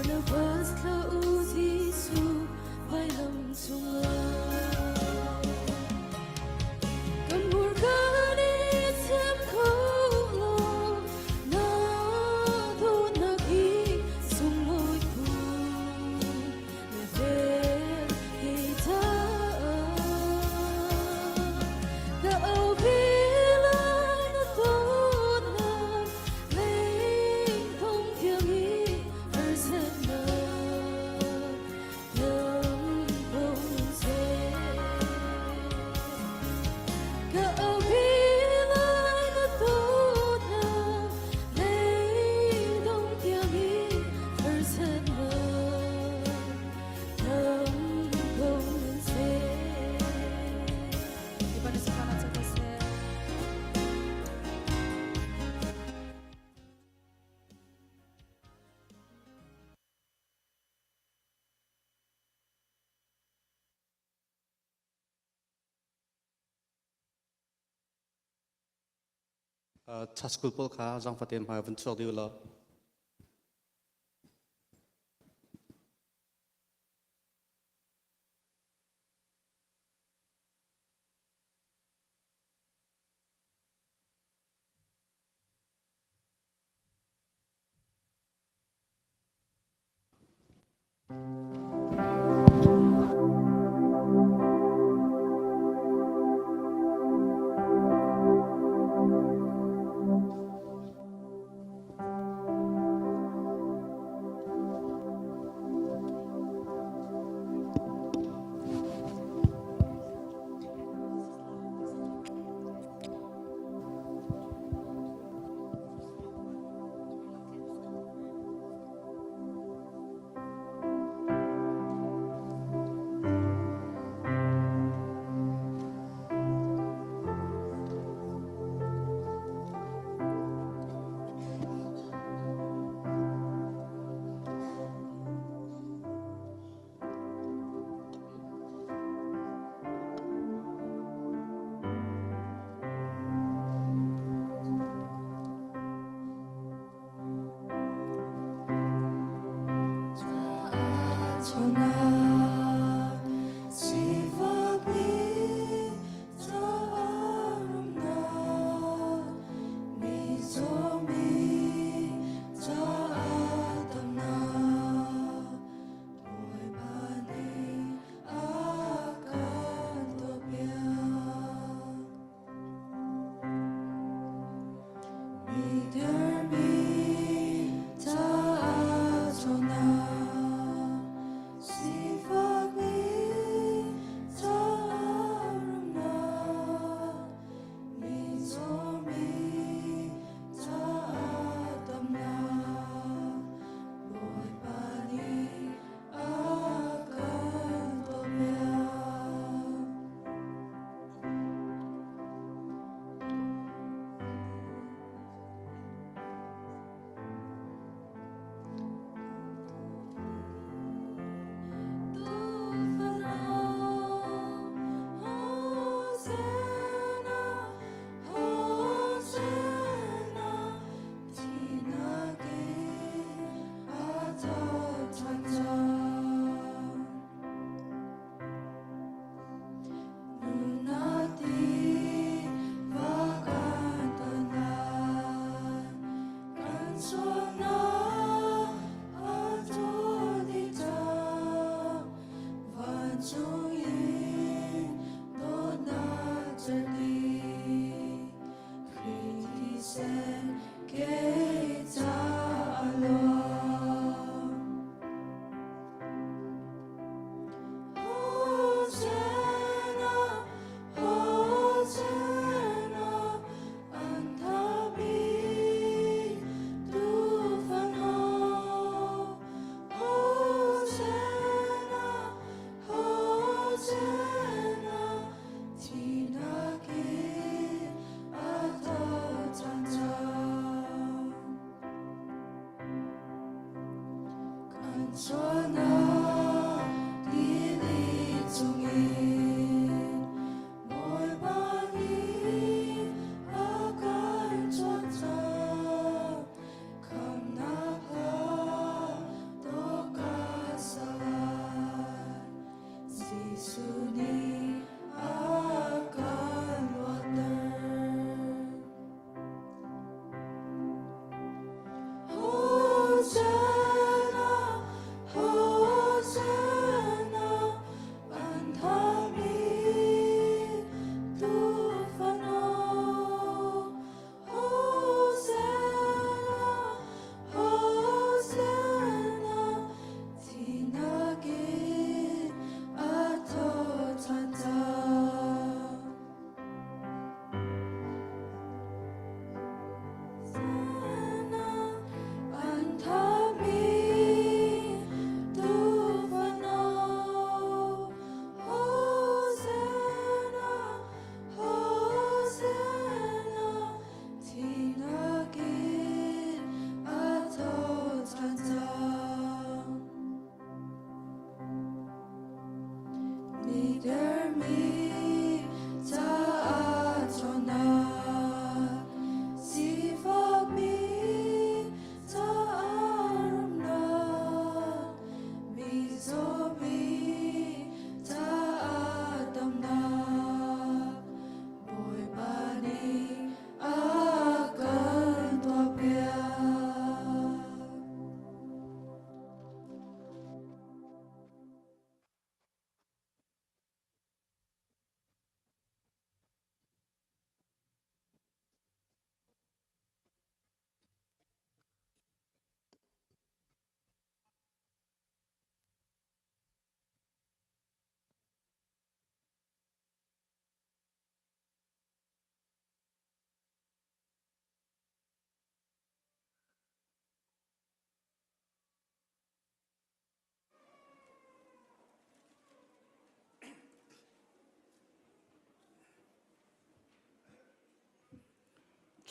Barnabas thla u Jesuh vailam cungah. Kan hmurka nih chim kho lo na dawtnak hi sunglawi phun na vel kei caah. Ka aupi lai na dawtnak lengthong tiang i harsatnak dam ko seh. Ka aupi lai na dawtnak leidong tiang i harsatnak dam ko seh. Church school pawl kha zangfaten hmai vun chuak dih law.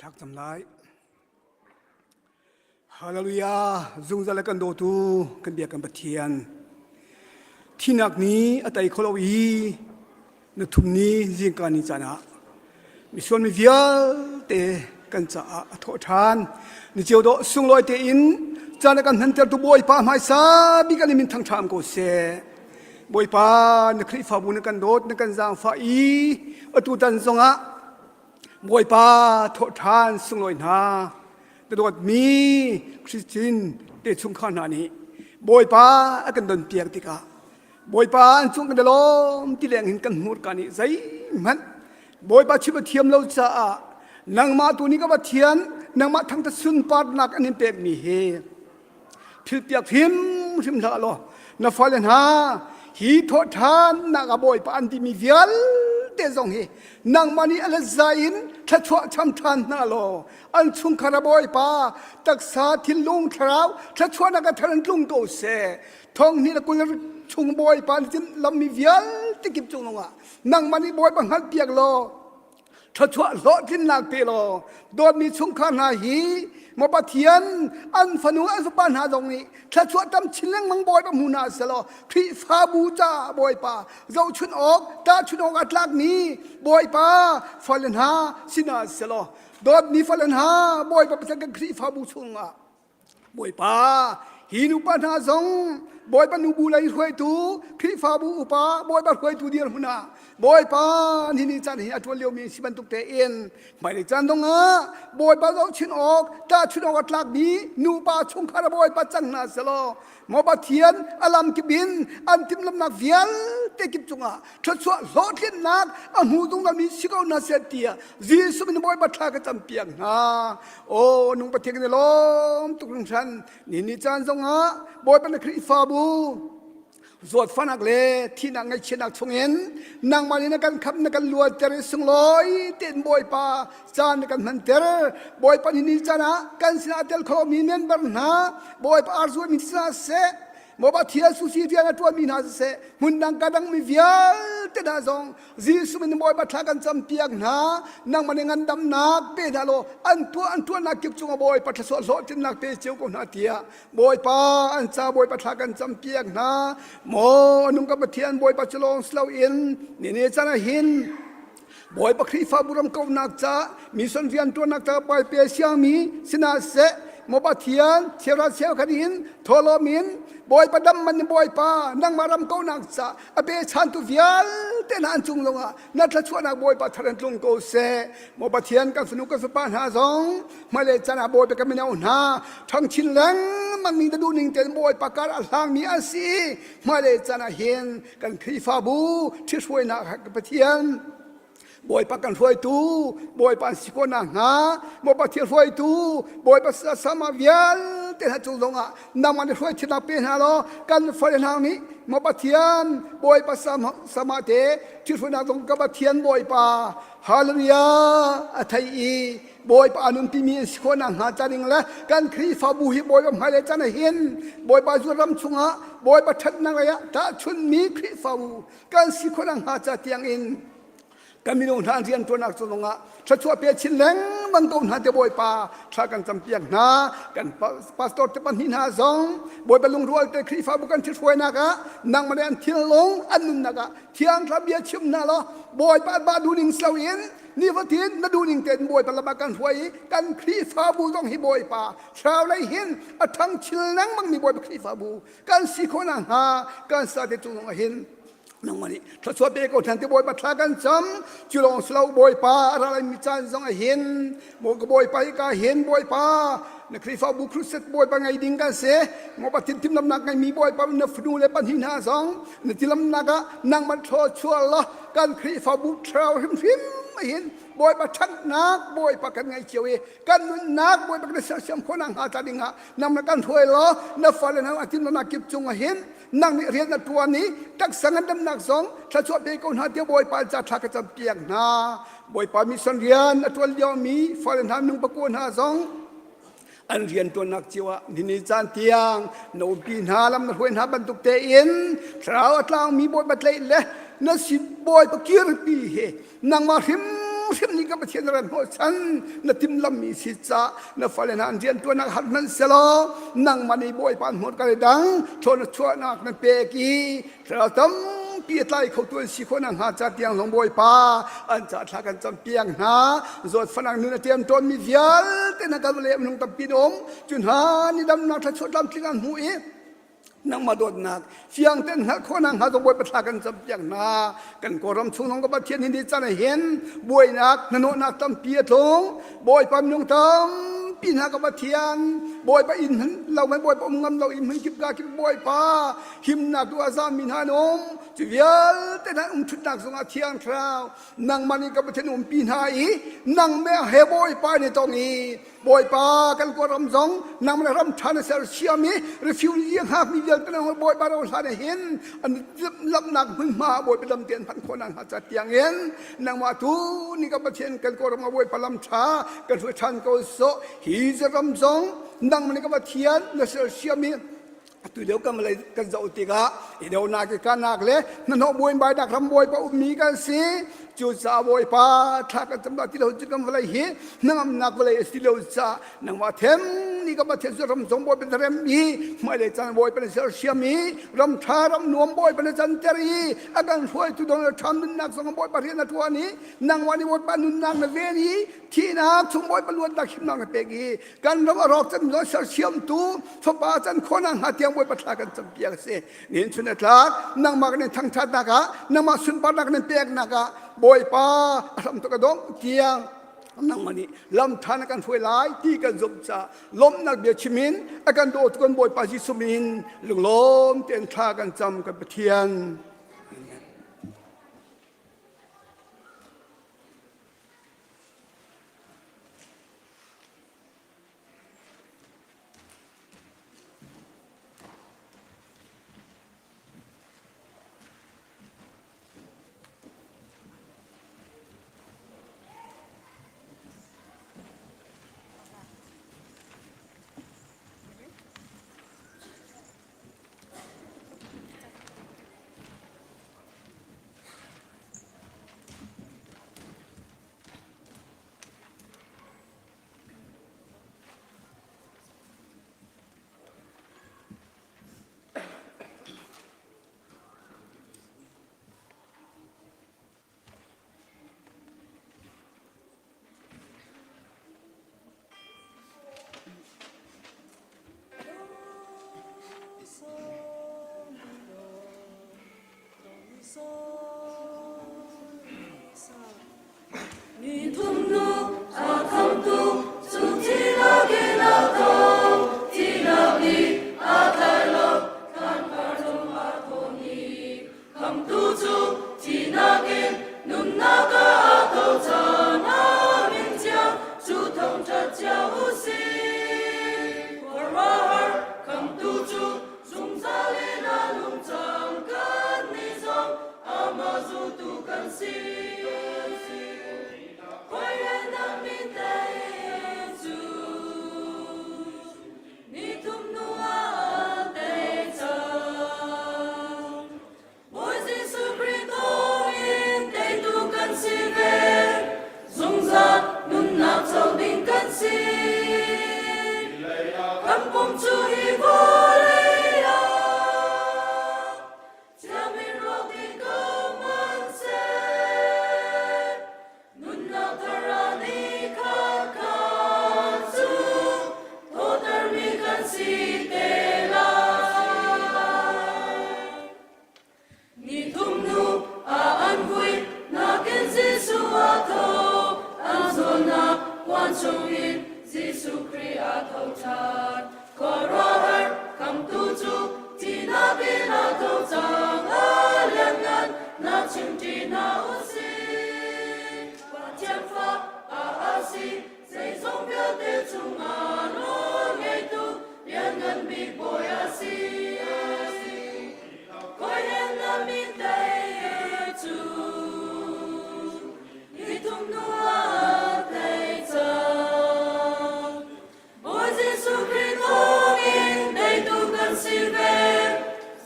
Thak cam lai. Hallelujah! Zungzal kan dawtu kan biak kan Pathian. Thinak ni a tei kholo i na thum ni zingka ni caan ah misual mi vialte kan caah a thawh ṭhan. Ni cio dawh sunglawi tein caan a kan hmantertu Bawipa hmaisa bik an min thangṭham ko seh. Bawipa na Khrihfabu na kan dawt na kan zaangfah i atu tan zongah Bawipa thawhṭhan sunglawi hna na dawtmi Christine te chungkhar hna nih Bawipa a kan donpiak tikah Bawipa an cung kan i lawm ti leng hin kan hmurka nih zeihmanh Bawipa chim a thiam lo caah nangmah tu nih ka Pathian nangmah thangṭhat sunparnak an in pekmi hi Thilpiak hrimhrim hlah law na fale hna hi thawhṭhannak ah Bawipa an timi vialte zong hi nangmah nih a lezai in thluachuah cham ṭhan hna law an chungkhar a Bawipa taksa thinlung thlarau thluachuahnak a thar in tlung ko seh thong hnih le 20 chung Bawipa na lammi vialte kip cung ah nangmah nih Bawipa hngalhpiak law thluachuah hlawhtlinnak pe law dawtmi chungkhar hna hi maw Pathian an fanu an fapa hna zong nih thluachuah tam chin lengmang Bawipa hmu hna selaw Khrihfabu caah Bawipa zohchun awk tahchun awk a tlakmi Bawipa fale hna si hna selaw dawtmi fale hna Bawipa Pathian kan Khrihfabu chungah Bawipa, hi nupa hna zong Bawipa nubu lei hruaitu, Khrihfabu upa, Bawipa hruaitu dirhmun ah Bawipa nihin caan hi a ṭuan liomi si bantuk tein hmailei caan zongah Bawipa zohchun awk, tahchun awk a tlakmi nupa chungkhar a Bawipa cang hna selaw maw Pathian a lamkip in an timhlamhnak vialte kip cungah thluachuah hlawhtlinnak a hmu zungzalmi si ko hna seh tiah Jesuh min Bawipa thla ka campiak hna. Aw nung Pathian kan i lawm tuk hringhran. Ni ni caan zongah Bawipa na Khrihfabu zawtfahnak le thihnak ngaihchiatnak chungin nangmah nih na kan khamh na kan luatter i sunglawi tein Bawipa caan na kan hmanter. Bawipa ni ni caan ah kan sinah a tel khomi member hna Bawipa arzuami sinah seh Bawipa thil susi rian a ṭuanmi hna siseh hmun dang ka dangmi vialte hna zong Jesuh min Bawipa thla kan campiak hna nangmah nih ngandamnak pe hna law an tuah an tuahnak kip cungah Bawipa thluachuah hlawhtlinnak pe cio ko hna tiah Bawipa an ca Bawipa thla kan campiak hna maw nung ka Pathian Bawipa cu lawng si loin ni ni caan ah hin Bawipa Khrihfabu ram kauhnak ca mission rianṭuannak ca paipe siangmi sinah seh maw Pathian cheuhra cheukhat in thawhlawm in Bawipa dam man in Bawipa nangmah ram kauhnak ca a pechantu vialte hna an cung zongah na thluachuahnak Bawipa thar in tlung ko seh. Maw Pathian kan fanu kan fapa hna zong hmailei caan ah Bawipa kan mino hna ṭhang chin lengmang ning na duh ning tein Bawipa kar a hlangmi an si. Hmailei caan ah hin kan Khrihfabu ṭhithruainak Pathian Bawipa kan hruaitu, Bawipa an si ko nakhnga, Bawipa thil hruaitu, Bawipa sama vialte hna cung zongah nangmah nih hruai thinak pe hna law kan fale hna nih maw Pathian Bawipa sama, sama te thil hruainak zong ka Pathian Bawipa Hallelujah a thei i Bawipa a nunpimi an si khawh nakhnga ca ding le kan Khrihfabu hi Bawipa hmailei caan ah hin Bawipa zu ram chungah Bawipa ṭhatnak lei ah tahchunhmi Khrihfabu kan si khawh nakhnga ca tiangin kan minung hna rian ṭuannak cu zongah thluachuah pe chin lengmang ko hna te Bawipa thla kan campiak hna kan pastor te pahnih hna zong Bawipa lungrual te Khrihfabu kan thithruainak ah nangmah nih an thinlung an nunnak ah thiang thlarau bia chim hna law Bawipa an mah duhning si loin nifatin na duhning tein Bawipa lam ah kan hruai i kan Khrihfabu zong hi Bawipa thlarau lei hin a ṭhang chin lengmang mi Bawipa Khrihfabu kan si khawh nakhnga kan sa te cung zongah hin nangmah nih thluachuah pe ko ṭhan te Bawipa thla kan cam cu lawng si lo Bawipa a ra laimi caan zong ah hin maw ka Bawipa hi ka hin Bawipa na Khrihfabu crusade Bawipa ngei ding kan si maw Pathian timhlamnak ngeimi Bawipa na fanu le pahnih hna zong na tilamnak ah nangmah thluachuah law kan Khrihfabu thlarau hrimhrim hin Bawipa ṭhatnak Bawipa kan ngei cio i kan nunnak Bawipa kan sersiam khawh nakhnga ca dingah nang na kan hruai law na fale hna a timhlamnak kip cung ah hin nang nih rian na ṭuan i taksa ngandamnak zong thluachuah pe ko hna tiah Bawipa ca thla ka campiak hna. Bawipa mission rian a ṭuan liomi fale hna nung pakua hna zong an rian ṭuannak cio ah nini caan tiang na umpi hna lam na hruai hna bantuk tein thlarau a tlangmi Bawipa tlaih le na si Bawipa kirpi hi nangmah hrim. hrimhrim nih ka Pathian na ran hnawhchan na timhlammi si ca na fale hna an rianṭuannak har hmanh selaw nangmah nih Bawipa an hmuh ka le dang thaw na chuahnak na pek i thlarau tampi a tlai khotu an si khawh nakhnga ca tiang zong Bawipa an ca thla kan campiak hna zawtfahnak nun a ṭem tawnmi vialte na kan vawlei minung tampi na um cu hna ni damnak thluachuah tlamtling an hmuh i nangmah dawtnak fiang tein hngalh khawh nakhnga zong Bawipa thla kan campiak hna kan Kawlram chung zong ka Pathian hi ni caan ah hin buainak hnahnawhnak tampi a tlung Bawipa minung tampi hna ka Pathian Bawipa inn hman lo man Bawipa um ngam lo inn hmun kip ka kip Bawipa himnak tu a zami hna an um cu vialte hna um ṭhutnak zongah Thiang Thlarau nangmah nih ka Pathian umpi hna i nangmah he Bawipa nih tong i Bawipa kan Kawlram zong nangmah ram ṭha na sersiam i refugee hngakmi vialte nang Bawipa ro hlan hin an lamnak hmunhma Bawipa lam te an phanh khawh nakhnga ca tiangin nangmah tu nih ka Pathian kan Kawlram ah Bawipa lam ṭha kan hruai ṭhan ko sawh hi ram zong nangmah nih ka Pathian na sersiam i atu lio kan lei kan zoh tikah i donak i kanak le hnahnawh buaibainak ram bawipa ummi kan si cucaah bawipa thla kan cam ti lo cu kan vawlei hi hnangamnak vawlei a si lo caah nangmah them ni ka Pathian cu ram zong bawipa na rem i hmailei caan bawipa na sersiam i ram ṭha ram nuam bawipa na canter i a kan hruaitu Donald Trump nunnak zong bawipa rian na ṭuan i nangmah nih bawipa nunnak na ven i thihnak chung bawipa luatnak himnak na pek i kan ram a rawk can zong sersiamtu fapa can khawhnak hnga tiang Bawipa thla kan campiak a si nihin chun a tlak nangmah kan in thangṭhatnak ah nangmah sunparnak kan in peknak ah Bawipa a hram tuk a dongh tiang nangmah nih lam ṭha na kan hruai lai ti kan zumh caah lawmhnak bia chim in a kan dawtu kan Bawipa Jesuh min lunglawm tein thla kan cam kan Pathian. Amen.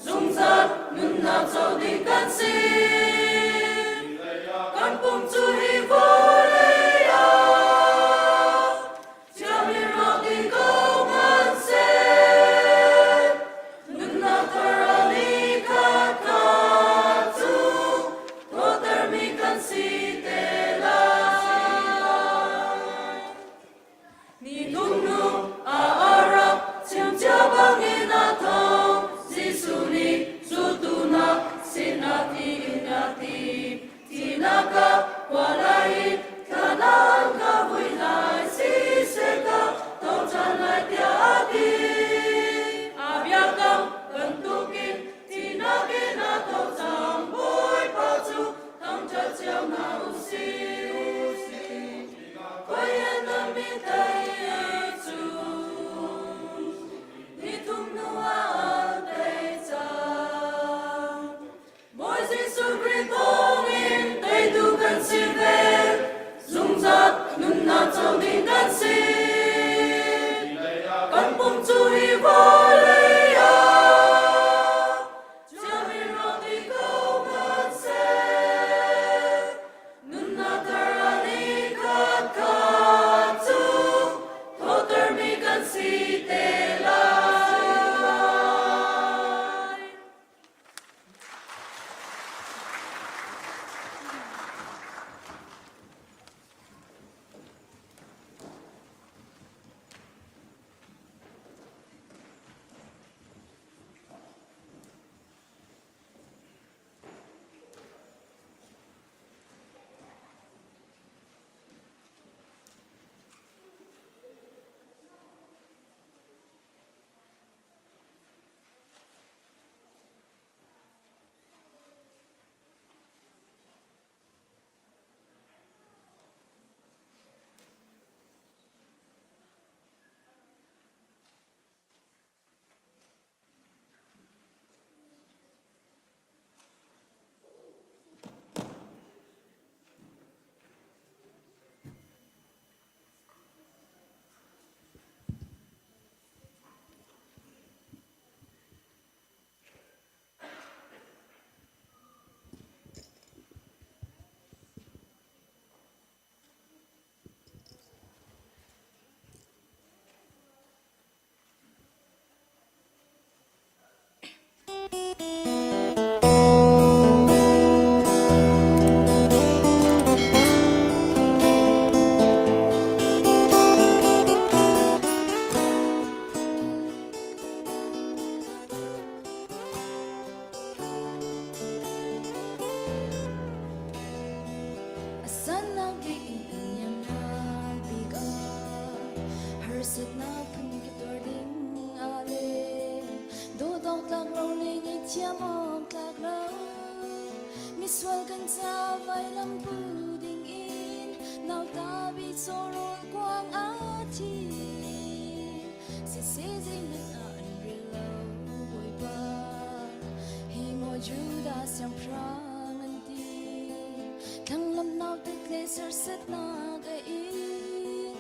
Zungzal nunnak co ding kan si. Kan pum cu hi vawlei. awk tlak lo le ngaihthiam awk tlak lo. Misual kan ca vailam pu ding in nauta bi cawrawl kuang a thi. Siseh zeihmanh ah an rel lo Bawipa. Hi maw Judah siangpahrang an ti. Thlanglam nautat le serhsatnak a in.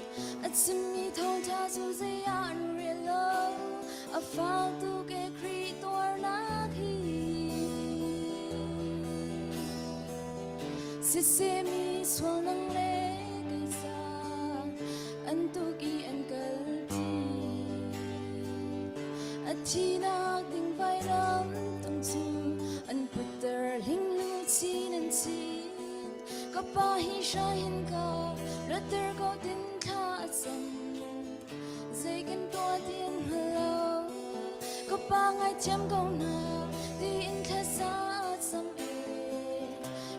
A chimmi thawngṭha cu zei ah an rel lo. A fak tuk e Khrih tuarnak hi. Siseh mi sual nang le kei ca an tuk i an kalpi. A thinak ding vailam tung cu an putter linglu chin an chin. Ka pa hi hrai hin ka ratter ko tin thla a cam. Zei kan tuah ti an hngal lo. Ka pa ngaithiam ko hna tiin thlasa a cam e.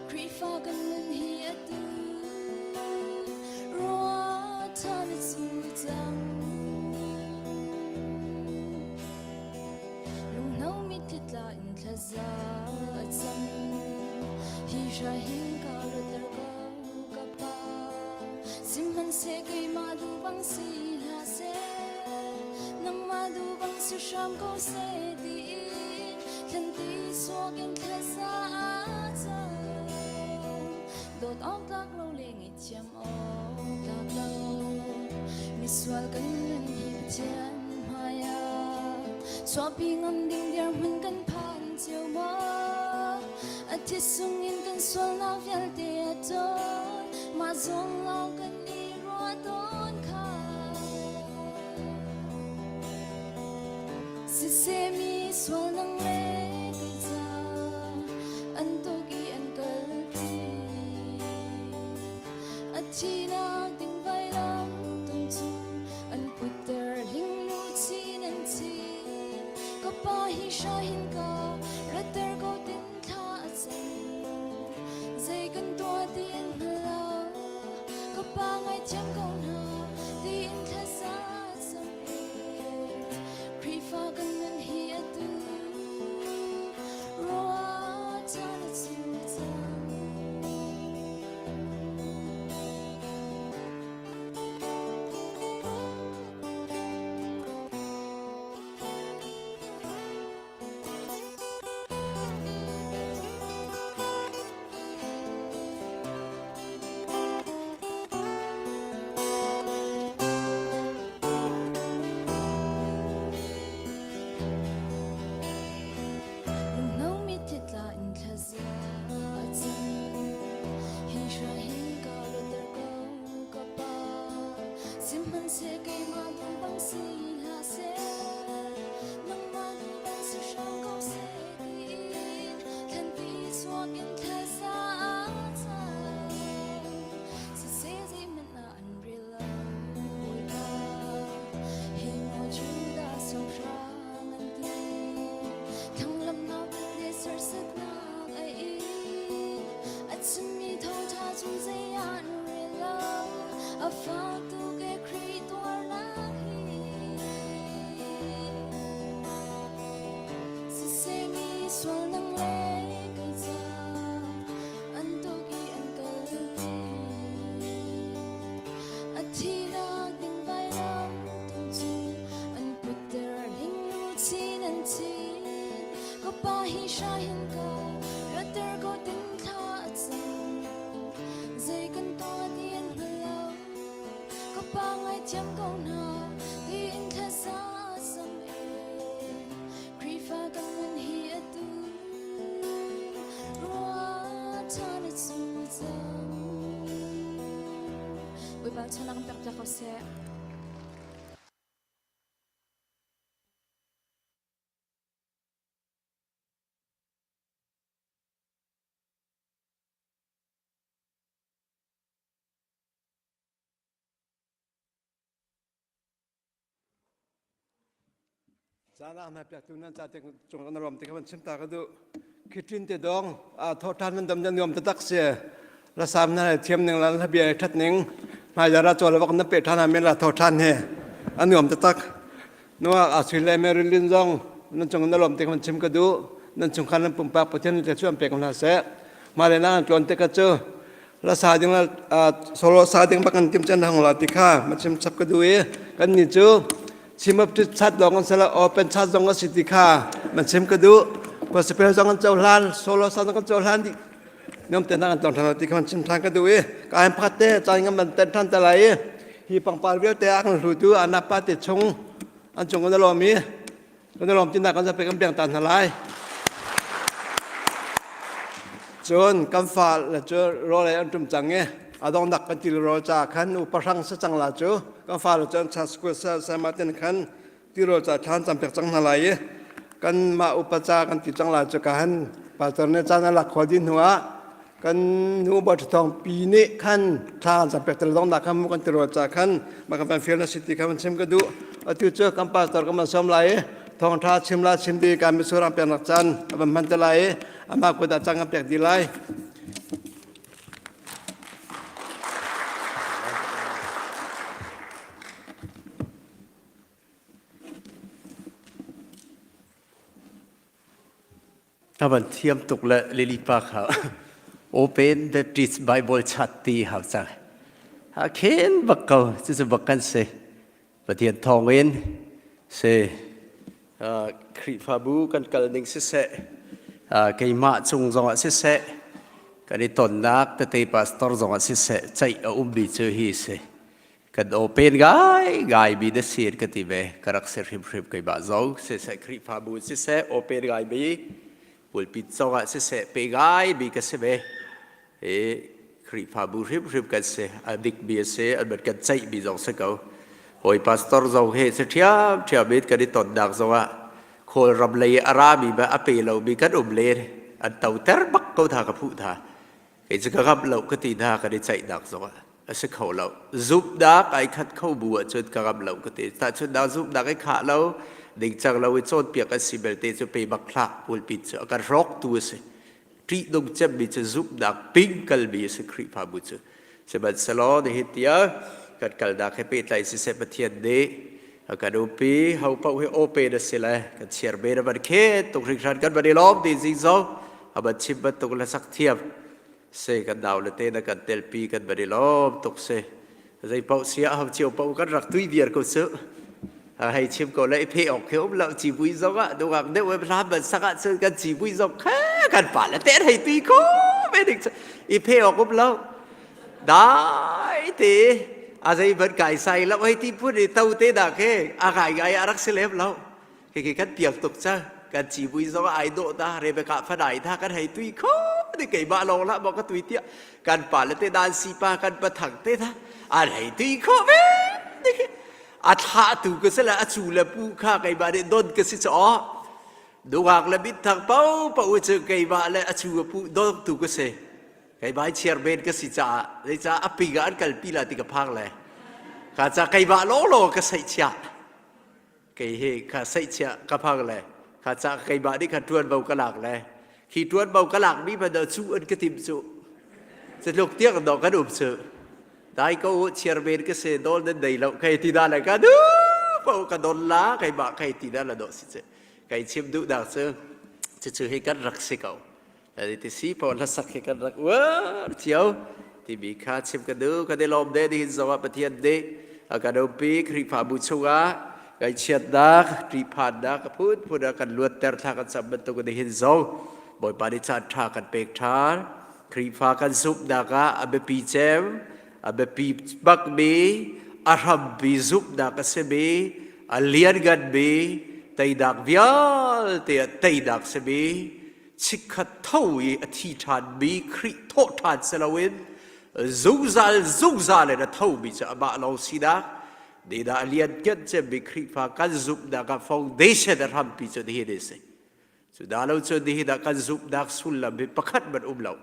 Khrihfa kan nun hi atu ruah ṭhan a cu cang. Lunghno mitthli tla in thlaza a cam. Hi hrai hin ka ratter ko ka pa. Sihmanhseh keimah duh bang si hlah seh, nangmah duh bang si hram ko seh tiin thlanti suak in thlaza a cam. Dawt awk tlak lo le ngaihthiam awk tlak lo, misual kan nun hi Pathian hmaiah chuahpi ngam ding dirhmun kan phan cio maw? A thi sungin kan sualnak vialte a ṭawl, mah zawn lawng kan i ruah tawn kha. Siseh mi sual nang le kei ca an tuk i an kalpi. A thinak ding vailam tung cu an putter linglu chin an chin. Ka pa hi hrai hin ka ratter ko tin thla a cam. Zei kan tuah ti an hngal lo. Ka pa ngaithiam ko hna tiin thlaza a cam e. Khrihfa kan nun hi atu ruah caan a cu cang. Lunghno mitthli tla in thlaza a cam. Hi hrai hin ka luatter ko ka pa. Sihmanhseh keimah dang bang si hlah seh, nangmah duh bang si hram ko seh tiin thlanti chuak in thlaza a cam. Siseh zeihmanh ah an rel lo Bawipa, hi maw Judah siangpahrang an ti. Thlanglamnak le serhsatnak a in, a chimmi thawngṭha cu zei ah an rel lo. A fak tuk e Khrih tuarnak hi. Siseh mi sual nang le kei ca an tuk i an kalpi. A thinak ding vailam tung cu an putter linglu chin an chin. Ka pa hi hrai hin ka ratter ko tin thla a cam. Zei kan tuah ti an hngal lo. Ka pa ngaithiam ko hna tiin thlaza sam e. Khrihfa kan nun hi atu ruah ṭhan a cu cang. Bawipa chawnak in pek piak ko seh. Caan ah hna piaktu nan ca te cung na rom te kha van chim ta ka duh. Khitlin te dong a tho than nan dam nan nuam taktak si. La sam na thiam ning la bia that ning hmai ra chaw la vak na pe than amen la tho than he an nuam taktak. Nuak a sui le Marilyn zong. Nan cung na lawm te kan chim ka duh. Nan chungkhar nan pumpak Pathian nih thluachuah an pek hna seh. Mah le na tlawn te ka cu la sa ding la solo sa ding bak kan tim chan hang la ti kha ma chim chap ka duh i kan ni cu chim up chat lawng an sala open chat zong a si ti kha man chim ka duh. Gospel zong an cohlan solo sa zong kan cohlan dih Ngam te na kan tong than ti khan chim than ka duh i ka em pakhat te caan ngam man ten than te lai i hi pangpar vialte a kan hlu tu anapa te chung an chung kan lawm i kan lawm tin kan zape kan biang ta hna lai cun kan fa le cu rawl ei an tum cang i adong nak kan til rawl ca khan u pahrang sa cang la cu kan fa le cu an cha school sa sama ten khan tirawl ca thlan cam pek cang hna lai i kanmah upa ca kan ti cang lai cu ka han pastor nih caan a lak khawh dih hnu ah kan nu bawi thawng pi nih khan thla kan cam pek tel dong nak khan mu kan tirawl ca khan mah kan van fial na si ti khan van chim ka duh atu cu kan pastor kan van sawm lai i thawngtha chim la chim di kan misurang pek nak caan a van hman te lai i amah kut ah cang kan pek dih lai. A van thiam tuk le Lily pa kha Open Baptist Bible chat ti hau cang. Ha khen bak ko cucu bak kan si. Pathian thawng in si Khrihfabu kan kal ning siseh keimah cung zongah siseh kan i tonnak tete pastor zongah siseh ceih a ummi cu hi si. Kan open ngai ngai mi na si ka ti ve. Ka rak si hrimhrim keimah zong siseh Khrihfabu siseh open ngai mi pulpit zongah siseh pe ngai mi ka si ve. I Khrihfabu hrimhrim kan si. A dik mi a si, an kan ceih mi zong si ko. Hawi pastor zong he si ṭhiam ṭhiam in kan i tonnak zongah Kawlram lei a ra mi a pe lo mi kan um len an toter bak ko tha ka phuh tha. Kei cu ka ngamh lo ka ti hna kan i ceihnak zongah a si kho lo. Zumhnak ai khat kho bu ahcun ka ngamh lo ka ti. Tahchunhnak zumhnak i khah lo, dingcang lo i cawnpiak an si belte cu pe bak hlah pulpit cu a kan hrawktu a si. Ṭihnung cemmi cu zumhnak ping kalmi a si Khrihfabu cu. Sihmanhsehlaw nihin tiang kan kalnak he pehtlai siseh Pathian nih a kan umpi ho paoh hi open a si le kan chiar men a van khen tuk hringhran kan van i lawm ti zing zong a van chim bantuk le sak thiam se kan nau le te na kan telpi kan van i lawm tuk si zei paoh sia ho cio paoh kan rak tui viar ko su hei chim ko le i phe ok khi um lo civui zong ah dungak deuh em hla ban sak ah cun kan civui zong kha kan pa le te hei tui ko ve ding i phe ok um lo Dai te a zei ban kai sai lo hei ti phun i to te dah ke a ngai ngai a rak si lem lo. Khi khi kan piak tuk ca kan civui zong ai dawh ta Rebecca fanai tha kan hei tui kho ni keimah lawng lah maw ka tui tiah kan pa le te dan si pa kan pathang te tha an hei tui kho ve ni khi a thlah tu ka si le a cu le pu kha keimah nih don ka si chaw nungak le mit thang pau pau cu keimah le a cu a pu don tu ka si Keimah chairman ka si caah zeicah a ping ah an kalpi la ti ka phang le ka ca keimah lawlaw ka seihchiah kei hi ka seihchiah ka phang le ka ca keimah nih kha ṭuanvo ka lak le khi ṭuanvo ka lak mi hmanh cu an ka tim cu catluk tiang dawh kan um cu dai ko u chairman ka si dol nan nei lo kai ti da le ka du po ka don la keimah kai ti da la do si ce kai chim duh dak cu cucu hi kan rak si ko ti si pawl hlasak hi kan rak uar cio timi kha chim ka duh kan i lawm de nihin zongah Pathian nih a kan umpi Khrihfabu chungah ngaihchiatnak ṭihphannak a phunphun a kan luatter thla kan cam bantuk nihin zong Bawipa nih caan ṭha kan pek ṭhan Khrihfa kan zumhnak ah a biapi cem a biapi bakmi a hrampi zumhnak a simi a liannganmi teinak vialte ah teinak simi chikkhat tho i a thi ṭhanmi Khrih thawh ṭhan si loin zungzal zungzal in a thomi cu amah lawng sinak nidah a lianngan cemmi Khrihfa kan zumhnak ah foundation a hrampi cu nihin a si. Cu dah lo cun nihin ah kan zumhnak sullam hi pakhat hmanh um lo.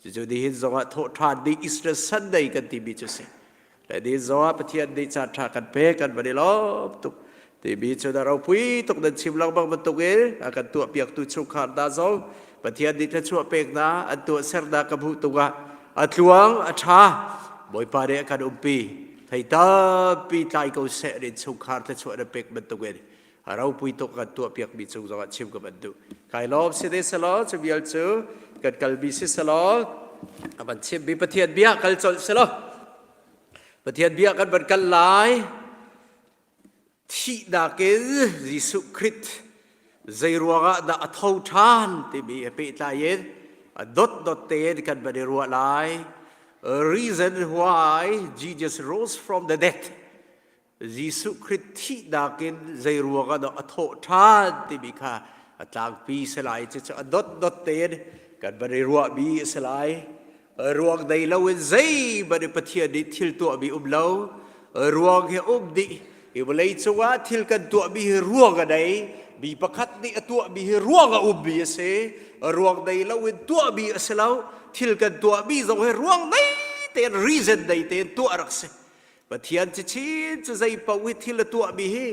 Cucu nihin zongah thawh ṭhan ding Easter Sunday kan timi cu a si. Le ni zongah Pathian nih caan ṭha kan pek kan van i lawm tuk timi cu na ropui tuk nan chim lengmang bantuk in a kan tuahpiaktu chungkhar hna zong Pathian nih thluachuah pek hna an tuahsernak ka hmuh tuk ah a tluang a ṭha Bawipa nih a kan umpi thei tampi tlai ko seh rin chungkhar thluachuah na pek bantuk in. Ropui tuk kan tuah piak mi cung zongah chim ka ban duh. Kai lawm si de selaw cu vial cu kan kalmi si selaw a ban chim mi Pathian bia kal colh selaw Pathian bia kan van kal lai. Thihnak in Jesuh Khrih zei ruangah dah a tho ṭhan timi he pehtlai in a dotdot tein kan van i ruah lai. Reason why Jesus rose from the dead. Jesuh Khrih thihnak in zei ruangah dah a thawh ṭhan timi kha a tlangpi si lai. Cucu a dotdot tein kan van i ruahmi a si lai. Ruang dei loin zeihmanh in Pathian nih thil tuahmi um lo. Ruang hi um dih. Hi vawlei cungah thil kan tuahmi hi ruang a nei. Mi pakhat nih a tuahmi hi ruang a ummi a si. Ruang nei loin tuahmi a si lo. Thil kan tuahmi zong hi ruang nei tein reason nei tein tuah rak si. Pathian cichin cu zei paoh hi thil a tuahmi hi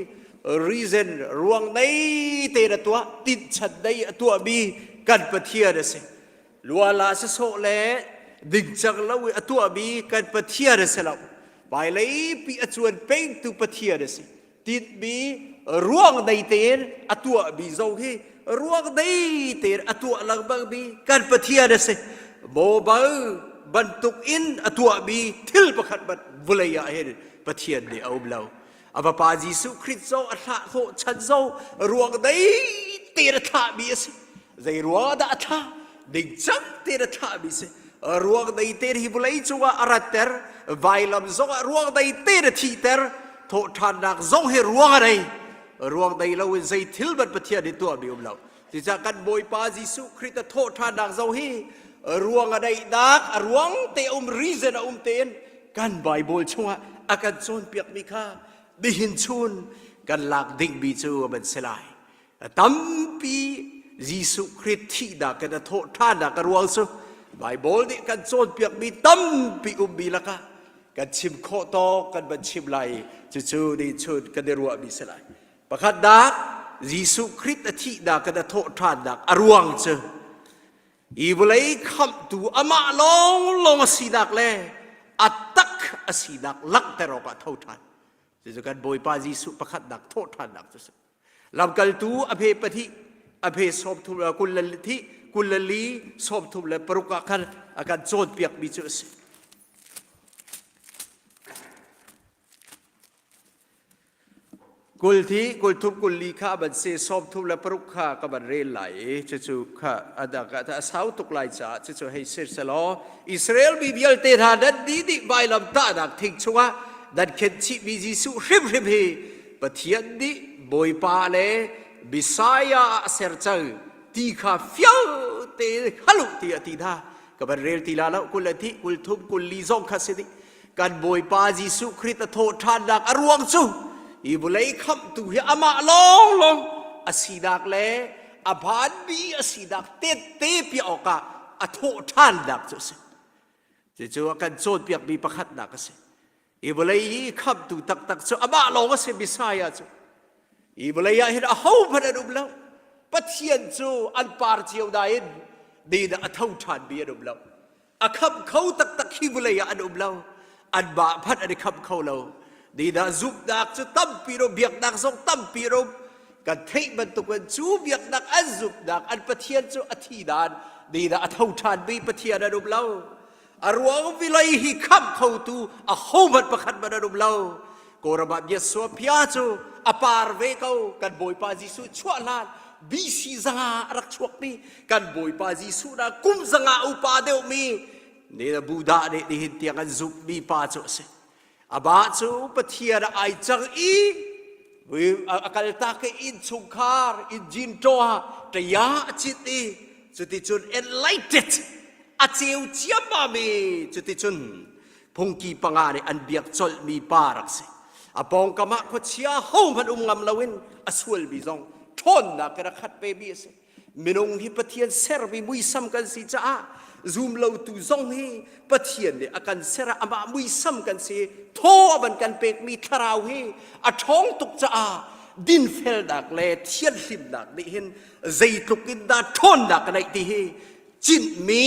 reason ruang nei tein a tuah, tinhchan nei a tuahmi kan Pathian a si. Luala sasawh le dingcang lo i a tuahmi kan Pathian a si lo. Hmailei pi a cuan pengtu Pathian a si. Tinhmi ruang dei tein a tuahmi zong hi ruang dei tein a tuah lengmangmi kan Pathian a si. Mobile bantuk in a tuahmi thil pakhat hmanh vawlei ah hin Pathian nih a um lo. A vapa Jesuh Khrih zong a thlah hnawh chan zong ruang dei tein a thlahmi a si. Zei ruang dah a thlah? Ningcang tein a thlahmi si. Ruang dei tein hi vawlei cungah a ratter. Vailam zongah ruang dei tein a thihter. Thawhṭhannak zong hi ruang a nei. Ruang dei loin zei thil hmanh Pathian nih tuahmi um lo. Cucaah kan Bawipa Jesuh Khrih a thawhṭhannak zong hi ruang a neihnak, a ruang te a um, reason a um tein kan Bible chungah a kan cawnpiakmi kha nihin chun kan lak dingmi cu a van si lai. Tampi Jesuh Khrih thihnak in a thawhṭhannak a ruang cu Bible nih kan cawnpiakmi tampi ummi lakah kan chim khawh tawk kan van chim lai cucu ni chun kan i ruahmi si lai. Pakhatnak, Jesuh Khrih a thihnak in a thawhṭhannak a ruang cu hi vawlei khamhtu amah lawnglawng a sinak le a tak a sinak langhter awkah a tho ṭhan. Cucu kan Bawipa Jesuh pakhatnak thawhṭhannak cu a si. Lamkaltu a phe pahnih, a phe sawmthum kul le thi, kul le li, 36 ah khan a kan cawnpiakmi cu a si. Kul thi, kul thum, kul li kha ban si, 36 kha ka van rel lai i cucu kha a sau tuk lai caah cucu hei sir selaw Israel mi vialte hna nan dih dih vailam tahnak thing chungah nan khenh chihmi Jesuh hrimhrim hi Pathian nih Bawipa le Messiah ah a ser cang ti kha fiang tein hngal u tiah a ti hna. Ka van rel ti la lo, kul le thi, kul thum, kul li zong kha si dih. Kan Bawipa Jesuh Khrih a thawhṭhannak a ruang cu hi vawlei khamhtu hi amah lawnglawng a sinak le a hmaanmi a sinak tette piah awkah a thawhṭhannak cu a si. Cucu a kan cawnpiakmi pakhatnak a si. Hi vawlei hi khamhtu taktak cu amah lawng a si Messiah cu. Hi vawlei ah hin ahohmanh an um lo. Pathian cu an par cio nain ni a tho ṭhanmi an um lo. A khamh kho taktak hi vawlei ah an um lo. Anmah hmanh an i khamh kho lo. Nidah zumhnak cu tampi ro biaknak zong tampi ro kan theih bantukin cu biaknak an zumhnak an Pathian cu a thi dan nidah a tho ṭhanmi Pathian an um lo. A ruang vilei hi khamh khotu a hohmanh pakhat hmanh an um lo. Kawlram ah Biasuaphia cu a par ve ko kan Bawipa Jesuh chuah hlan BC 500 a rak chuakmi kan Bawipa Jesuh na kum 500 upa deuhmi ne Buddha nih nihin tiang an zumhmi pa cu a si. Amah cu Pathian ah ai cang i a kaltak i innchungkhar inn ṭaw ṭaya a cit i cuticun enlightened a ceu ciammam i cuticun phungki panga nih an biak colhmi pa rak si. A pawngkam ah khuachia hohmanh um ngam loin a sualmi zong ṭhawnnak in a khat vemi a si. Minung hi Pathian sermi muisam kan si caah zumlotu zong hi Pathian nih a kan ser ah amah muisam kan si thaw a van kan pekmi thlarau hi a ṭhawng tuk caah dinfelnak le thianhlimnak nih hin zeitluk in dah ṭhawnnak a neih ti hi cinhmi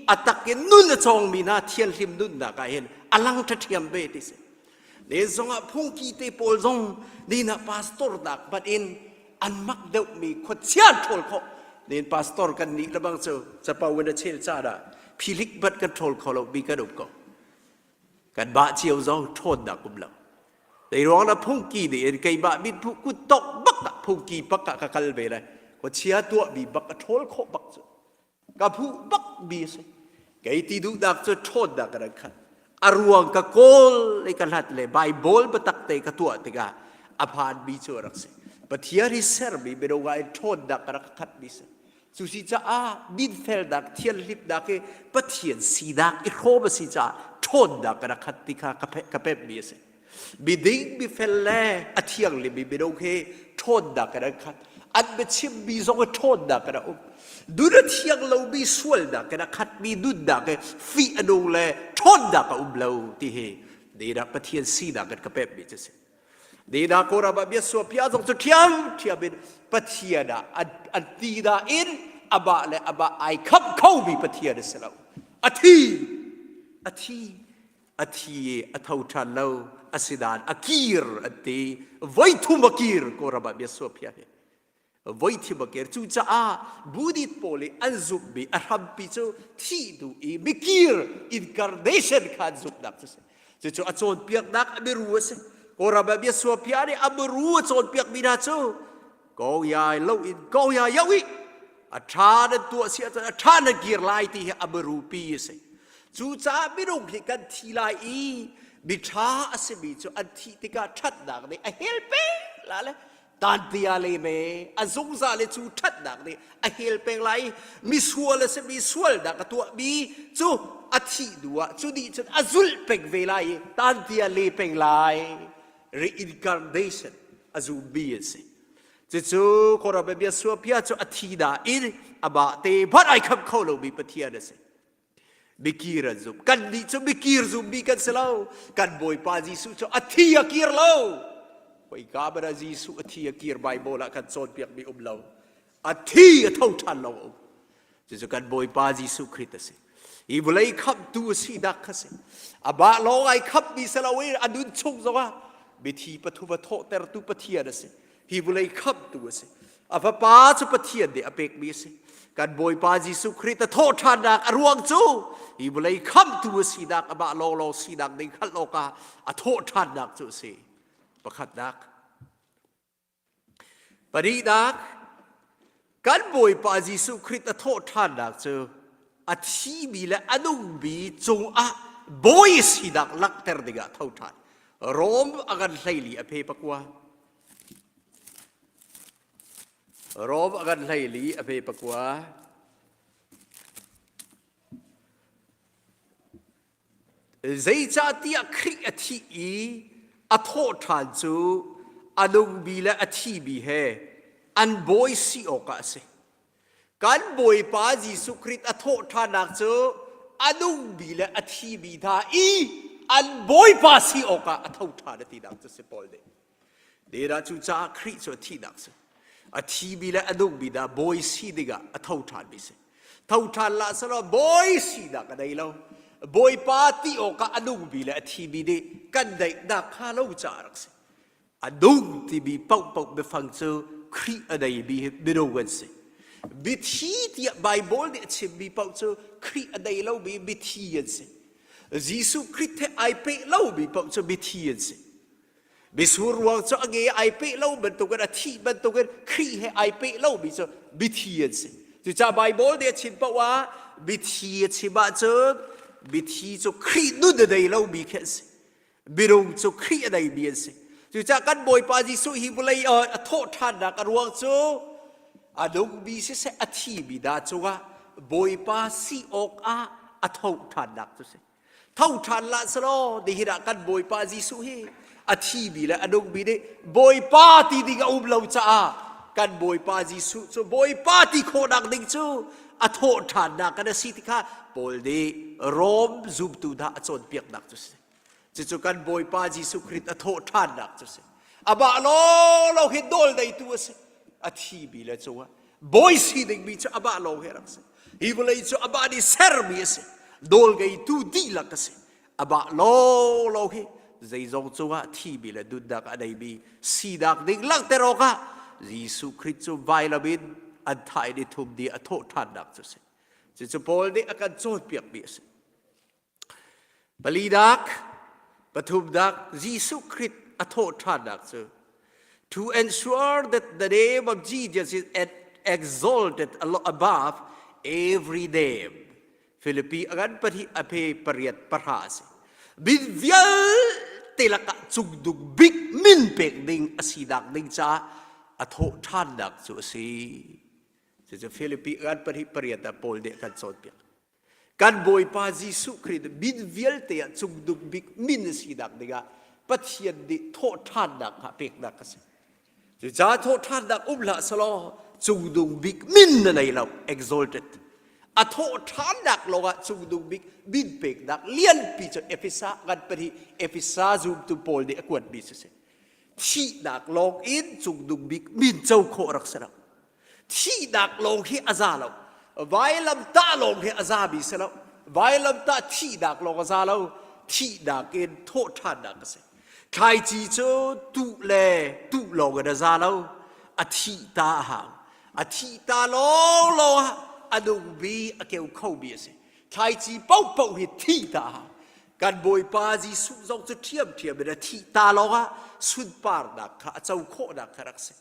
a tak in nun a cawngmi hna thianhlim nunnak ah hin a lang ṭhaṭhiam ve ti si. Ne zongah phungki te pawl zong nina pastor dak bat in an mak deuh mi khuachia ṭhawl khawh nen pastor kan nih lebang cu capo in a chel ca dah philik bat kan ṭhawl kho lo mi kan um ko kan bah cio zong ṭhawnnak um lo Dei ruang na phungki nih in keimah mit phu kut tok bak ah phungki bak ah ka kal ve lai khuachia tuah mi bak a ṭhawl khawh bak cu ka phuh bak mi a si kei ti duhnak cu ṭhawnnak ka rak khat a ruang ka kawl i ka hlat le Bible biatak te ka tuah tikah a phan mi cu a rak si Pathian hi sermi minung ah in ṭhawnnak ka rak khat mi si cu si caah dinfelnak thianhlimnak hi Pathian sinak i hrawm a si caah ṭhawnnak ka rak khat ti kha ka pemh mi a si miding mifel le a thianglimi minung hi ṭhawnnak in an khat an biachimmi zong hi ṭhawnnak in a um nun a thiang lomi sualnak in a khatmi nunnak hi fih a nung le ṭhawnnak a um lo ti hi nihin ah Pathian sinak in ka pekmi cu si nihin ah Kawlram ah bia suapia zong cu ṭhiam ṭhiam in Pathian ah an ti nain amah le amah ai khamh khomi Pathian a si lo a thi a thi a thi i a tho ṭhan lo a si nain a kir an ti voi thum a kir kawlram ah bia suapia hi voi thim a kir cucaah Buddhist pawl i an zumhmi a hrampi cu thih duh i mikir incarnation kha an zumhnak cu si cucu a cawnpiaknak a biaru a si kawlram ah bia suapia nih a biaru a cawnpiakmi hna cu ko yai lo in ko ya yo i a ṭha nan tuah si ahcun a ṭha nan kir lai ti hi a biarupi a si cucaah minung hi kan thi lai i miṭha a simi cu an thih tikah ṭhatnak nih a hel peng la le tantia le me a zungzal le cu ṭhatnak nih a hel peng lai i misual a simi sualnak a tuahmi cu a thih hnu ah cu nih cun a zulh peng ve lai i tantia le peng lai reincarnation a zummi an si cucu Kawlram bia suapia cu a thi nain amah te hmanh ai khamh kho lomi Pathian a si mikir an zum kan nih cu mikir zummi kan si lo kan Bawipa Jesuh cu a thi a kir lo Khoika mana Jesuh a thi a kir Bible ah kan cawnpiakmi um lo a thi a tho ṭhan lo um Cucu kan Bawipa Jesuh Khrih a si. Hi vawlei khamhtu a sinak kha si. Amah lawng ai khamhmi si loin a nun chung zongah mithi pathum a thawhtertu Pathian a si. Hi vawlei khamhtu a si. A fapa cu Pathian nih a pekmi a si. Kan Bawipa Jesuh Khrih a thawhṭhannak a ruang cu hi vawlei khamhtu a sinak amah lawnglawng sinak ding hngalh awkah a thawhṭhannak cu a si. Pakhatnak. Pahnihnak, kan Bawipa Jesuh Khrih a thawhṭhannak cu a thimi le a nungmi cungah bawi sinak langhter dingah tho ṭhan. Rom a kan hleili a phe pakua. Rom a kan hleili a phe pakua. Zeicahtiah Khrih a thih i a thawhṭhan cu a nungmi le a thimi he an bawi si awkah a si. Kan Bawipa Jesuh Khrih a thawhṭhannak cu a nungmi le a thimi hna i an Bawipa si awkah a tho ṭhan a tinak cu si Paul nih. Dera cucaah Khrih cu a thihnak si. A thimi le a nungmi dah bawi si dingah a tho ṭhanmi si. Tho ṭhan lah selaw bawi sinak a nei lo. Bawipa ti awkah a nungmi le a thimi nih kan daihnak kha lo caah a rak si. A nung timi paohpaoh biafang cu Khrih a neimi hi minung an si. Mithi tiah Baibal nih a chimmi paoh cu Khrih a nei lomi mithi an si. Jesuh Khrih he ai peh lomi paoh cu mithi an si. Misur ruang cu a nge ai peh lo bantukin a thih bantukin Khrih he ai peh lomi cu mithi an si. Cucaah Baibal nih a chim paoh ah mithi a chim ahcun mithi cu Khrih nun a nei lomi khi an si. Minung cu Khrih a neimi an si. Cucaah kan Bawipa Jesuh hi vawlei ah a thawh ṭhannak a ruang cu a nungmi siseh a thimi hna cungah Bawipa si awkah a tho ṭhannak cu si. Tho ṭhan lah selaw nihin ah kan Bawipa Jesuh hi a thimi le a nungmi nih Bawipa ti ding a um lo caah kan Bawipa Jesuh cu Bawipa ti khawhnak ding cu a thawh ṭhannak kan a si ti kha Paul nih Rom zumtu hna a cawnpiaknak cu si. Cucu kan Bawipa Jesuh Khrist a thawh ṭhannak cu si. Amah lawlaw hi nawl neitu a si. A thimi le cungah bawi si dingmi cu amah lawng hi a rak si. Hi vawlei cu amah nih sermi a si. Nawlngeitu dihlak a si. Amah lawlaw hi. Zeizong cungah thimi le nunnak a neimi sinak ding langhter awkah Jesuh Khrih cu vailam in an thah i nithum ni a thawh ṭhannak cu a si. Cucu Paul nih a kan cawnpiakmi a si. Palinak, pathumnak, Jesuh Khrih a thawh ṭhannak cu to ensure that the name of Jesus is exalted above every name. Philippi a ngan pahnih a phe pariat pahra a si. Min vialte lakah cungdung bik min pek ding a sinak ding caah a thawh ṭhannak cu a si. Cucu Philippi ngan pahnih pariat ah Paul nih a kan cawnpiak. Kan Bawipa Jesuh Khrih min vialte ah cungdung bik min a sinak dingah Pathian nih thawhṭhannak kha peknak a si. Cucaah thawhṭhannak um hlah selaw cungdung bik min na nei lo, exalted. A thawhṭhannak lawngah cungdung bik min peknak lianpi cu Efesa ngan pahnih Efesa zumtu Paul nih a kuatmi cu si. Thihnak lawng in cungdung bik min co khawh rak si lo. Thihnak lawng hi a za lo. Vailamtah lawng hi a zami si lo. Vailamtah thihnak lawng a za lo. Thihnak in thawhṭhannak a si. Thlaici cu tuh le tuh lawng in a za lo. A thih ta a hau. A thih ta lawnglawng ah a nungmi a keu khomi a si. Thlaici paohpaoh hi thih ta a hau. Kan Bawipa Jesuh zong cu ṭhiamṭhiam in a thih ta lawngah sunparnak kha a co khawhnak kha rak si.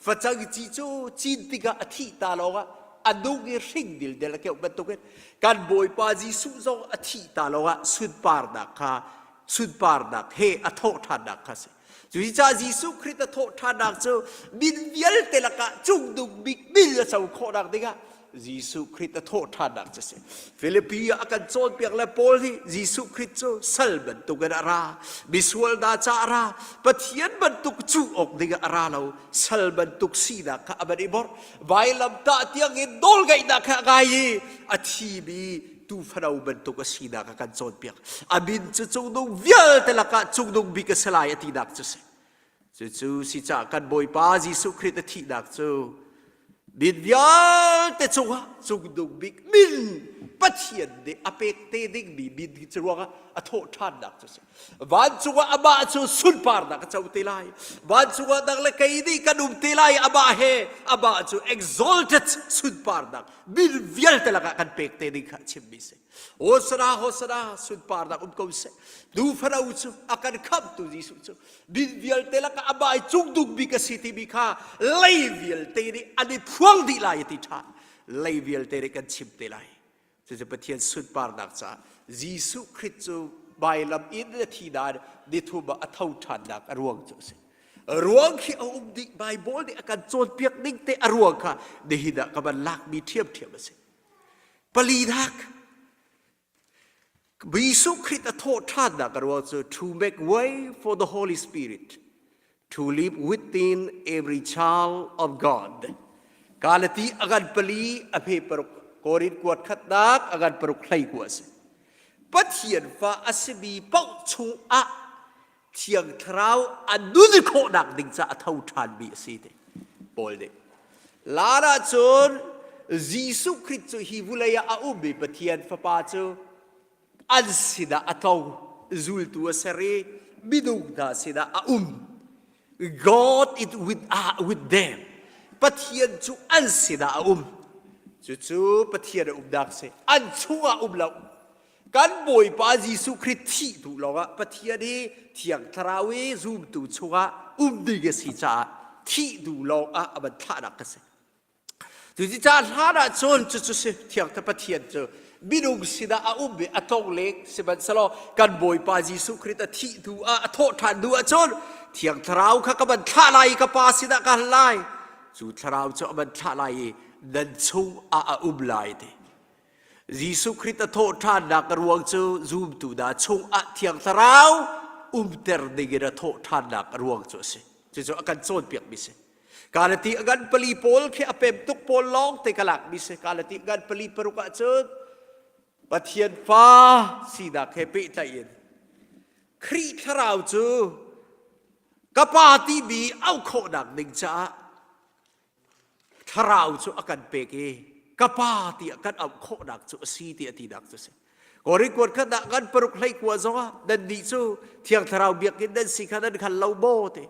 Facang ci cu cin tikah a thih ta lawngah a nung i hring dildel a keuh bantukin kan Bawipa Jesuh zong a thih ta lawngah sunparnak kha sunparnak he a thawh ṭhannak kha a si. Cucaah Jesuh Khrih a thawh ṭhannak cu min vialte lakah cungdung bik min a co khawhnak dingah Jesuh Khrih a thawh ṭhannak cu a si. Filipi ah a kan cawnpiak le Paul nih Jesuh Khrih cu sal bantukin a ra, misual hna caah a ra, Pathian bantuk cuh awk dingah a ra lo, sal bantuk sinak kha a van i borh. Vailamtah tiangin nawlngaihnak kha a ngai i a thimi tuufano bantuk a sinak a kan cawnpiak. A min cu cungdung vialte lakah cungdung bik a si lai a tinak cu a si. Cucu si caah kan Bawipa Jesuh Khrih a thihnak cu min vialte cungah cungdung bik min Pathian nih a pek te dingmi min cu ruangah a thawh ṭhannak cu a si. Vancung ah amah cu sunparnak a co te lai. Vancung ah nang le kei nih kan um te lai amah he amah cu exalted sunparnak min vialte lakah kan pek te ding kha a chimmi si. Hosana Hosana sunparnak um ko seh. Tu fano cu a kan khamhtu Jesuh cu min vialte lakah amah i cungdung bik a si timi kha lei vialte nih an i phuang dih lai a ti ṭhan. Lei vialte nih kan chim te lai. Cucu Pathian sunparnak caah Jesuh Khrih cu vailam in a thi dan nithum ah a tho ṭhannak a ruang cu a si. Ruang khi a um dih Baibal nih a kan cawnpiak ning te a ruang kha nihin ah ka van lakmi ṭhiamṭhiam a si. Palinak Jesuh Khrih a thawh ṭhannak a ruang cu to make way for the Holy Spirit to live within every child of God. Galati agan pali a phe paruk Korin kuat khatnak agan paruk hlei ku a si. Pathian fa a simi paoh chungah Thiang Thlarau a nun khawhnak ding ca a tho ṭhanmi a si ti Paul nih. Laan ahcun Jesuh Khrih cu hi vulei ah a ummi Pathian Fapa cu an sinah a tlo zultu a ser i minung hna sinah a um. God is with, uh, with them. Pathian cu an sinah a um. Cucu Pathian a umnak si. An chungah um lo. Kan Bawipa Jesuh Khrih thih duh lawngah Pathian i Thiang Thlarau i zumtu chungah um ding a si caah thih duh lawngah a van thlahnak ka si. Cuticah hlan ah cun cucu si Thiang Pathian cu minung sinah a um i a tlongleng sihmanhsehlaw kan Bawipa Jesuh Khrih a thih hnu ah a thawh ṭhan hnu ah cun Thiang Thlarau kha ka van thlah lai i ka Pa sinah ka hal lai. Cu Thlarau cu a van thlah lai i nan chung ah a um lai ti. Jesuh Khrih a thawhṭhannak a ruang cu zumtu hna chungah Thiang Thlarau umter dingin a thawhṭhannak a ruang cu a si. Cucu a kan cawnpiakmi si. Galati a ngan pali pawl khi a pem tuk pawl lawng te ka lakmi si. Galati ngan pali paruk ahcun Pathian fa sinak he pehtlaih in Khrih Thlarau cu ka pa timi auh khawhnak ding caah Thlarau cu a kan pek i ka pa tiah kan auh khawhnak cu a si tiah tinak cu a si. Korin kuat khat ah kan paruk hlei kua zongah nan nih cu Thiang Thlarau biakinn nan si kha nan khal lo maw ti.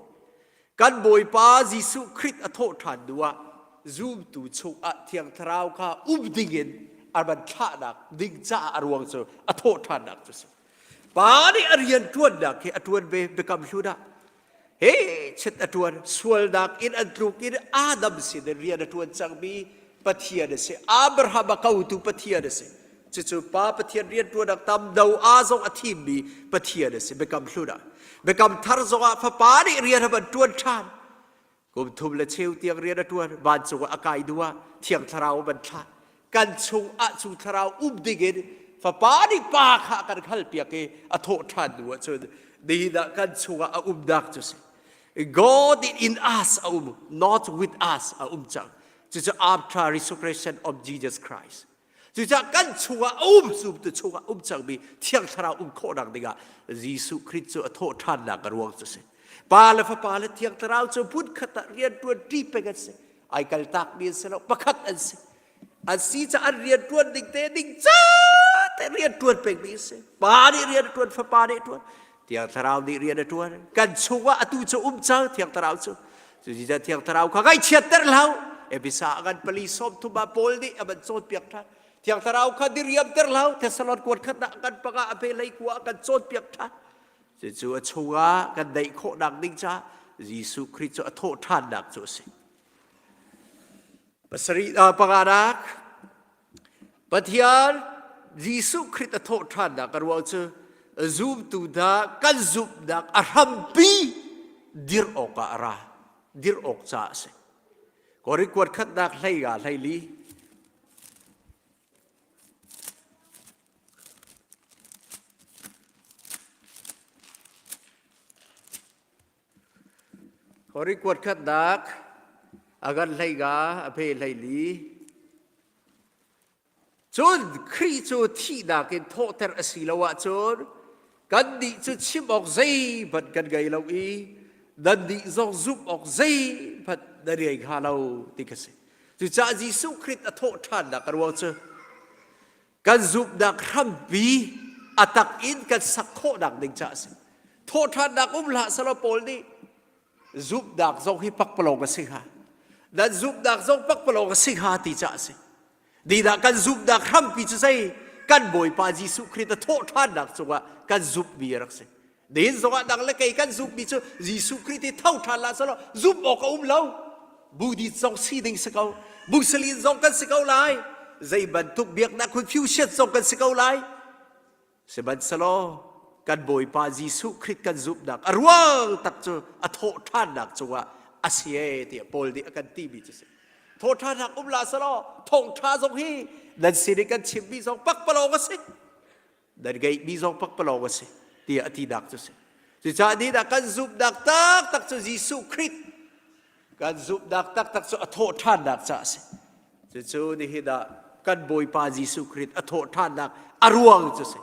Kan Bawipa Jesuh Khrih a thawh ṭhan hnu ah zumtu chungah Thiang Thlarau kha um dingin a van thlahnak ding caah a ruang cu a thawh ṭhannak cu si. Pa nih a rian ṭuannak hi a ṭuan ve biakam hlun ah he chet a ṭuan sualnak in an tluk in Adam sin in rian a ṭuan cangmi Pathian a si. Abraham a kotu Pathian a si. Cucu Pa Pathian rianṭuannak tam do a zong a thimmi Pathian a si biakam hlun ah. Biakam thar zongah Fapa nih rian a van ṭuan ṭhan. Kum thum le cheu tiang rian a ṭuan, vancung ah a kai hnu ah Thiang Thlarau a van thlah. Kan chung ah cu Thlarau um dingin Fapa nih Pa kha a kan halpiak i a thawh ṭhan hnu ah cun nihin ah kan chungah a umnak cu si. God in us a um, not with us a um cang. Cucu after resurrection of Jesus Christ. Cucaah kan chungah a um zumtu chungah um cangmi Thiang Thlarau um khawhnak dingah Jesuh Khrih cu a thawh ṭhannak a ruang cu si. Pa le Fapa le Thiang Thlarau cu hmunkhat ah rianṭuan ṭi peng an si. Ai kaltakmi an si lo, pakhat an si. An si caah an rianṭuan ding te ding ca te rianṭuan pengmi an si. Pa nih rian a ṭuan, Fapa nih a ṭuan, Thiang Thlarau nih rian a ṭuan. Kan chungah atu cu um cang Thiang Thlarau cu. Cuticun Thiang Thlarau kha ngaihchiatter hlah u. Efesa ah kan pali 30 ah Paul nih a van cawnpiak ṭhan. Thiang Thlarau kha diriamter hlah u. Thessalon kuat khatnak kan panga a pe lei kua ah kan cawnpiak ṭhan. Cucu a chungah kan daih khawhnak ding caah Jesuh Khrih cu a thawh ṭhannak cu a si. Pasarih panganak Pathian Jesuh Khrih a thawh ṭhannak a ruang cu zumtu hna kan zumhnak a hrampi dirh awkah a ra dirh awk caah a si. Korin kuat khatnak hlei nga hlei li Korin kuat khatnak a kan hlei nga a phe hlei li Cun Khrih cu thihnak in thawhter a si lo ahcun kannih cu chim awk zeihmanh kan ngei lo i nannih zong zumh awk zeihmanh nan ngei hnga lo ti ka si. Cucaah Jesuh Khrih a thawh ṭhannak a ruang cu kan zumhnak hrampi a tak in kan sak khawhnak ding caah a si. Thawhṭhannak um hlah selaw Paul nih zumhnak zong hi pakpalawng a si hnga. Nan zumhnak zong pakpalawng a si hnga ti caah a si. Nidah kan zumhnak hrampi cu zei kan Bawipa Jesuh Khrih a thawhṭhannak cungah kan zumhmi a rak si. Nihin zongah nang le kei kan zumhmi cu Jesuh Khrih ti tho ṭhan la selaw zumh awk a um lo. Buddhist zong si ding si ko. Muslim zong kan si ko lai. Zei bantuk biaknak Confucius zong kan si ko lai. Sihmanhsehlaw kan Bawipa Jesuh Khrih kan zumhnak a ruang tak cu a thawhṭhannak cungah a si ee tiah Paul nih a kan timi cu si. Thawhṭhannak um la selaw thawngṭha zong hi nan sin i kan chimmi zong pakpalawng a si. Nan ngeihmi zong pakpalawng a si tiah a tinak cu si. Cucaah ni dah kan zumhnak taktak cu Jesuh Khrih kan zumhnak taktak cu a thawhṭhannak caah a si. Cucu nihin ah kan Bawipa Jesuh Khrih a thawhṭhannak a ruang cu si.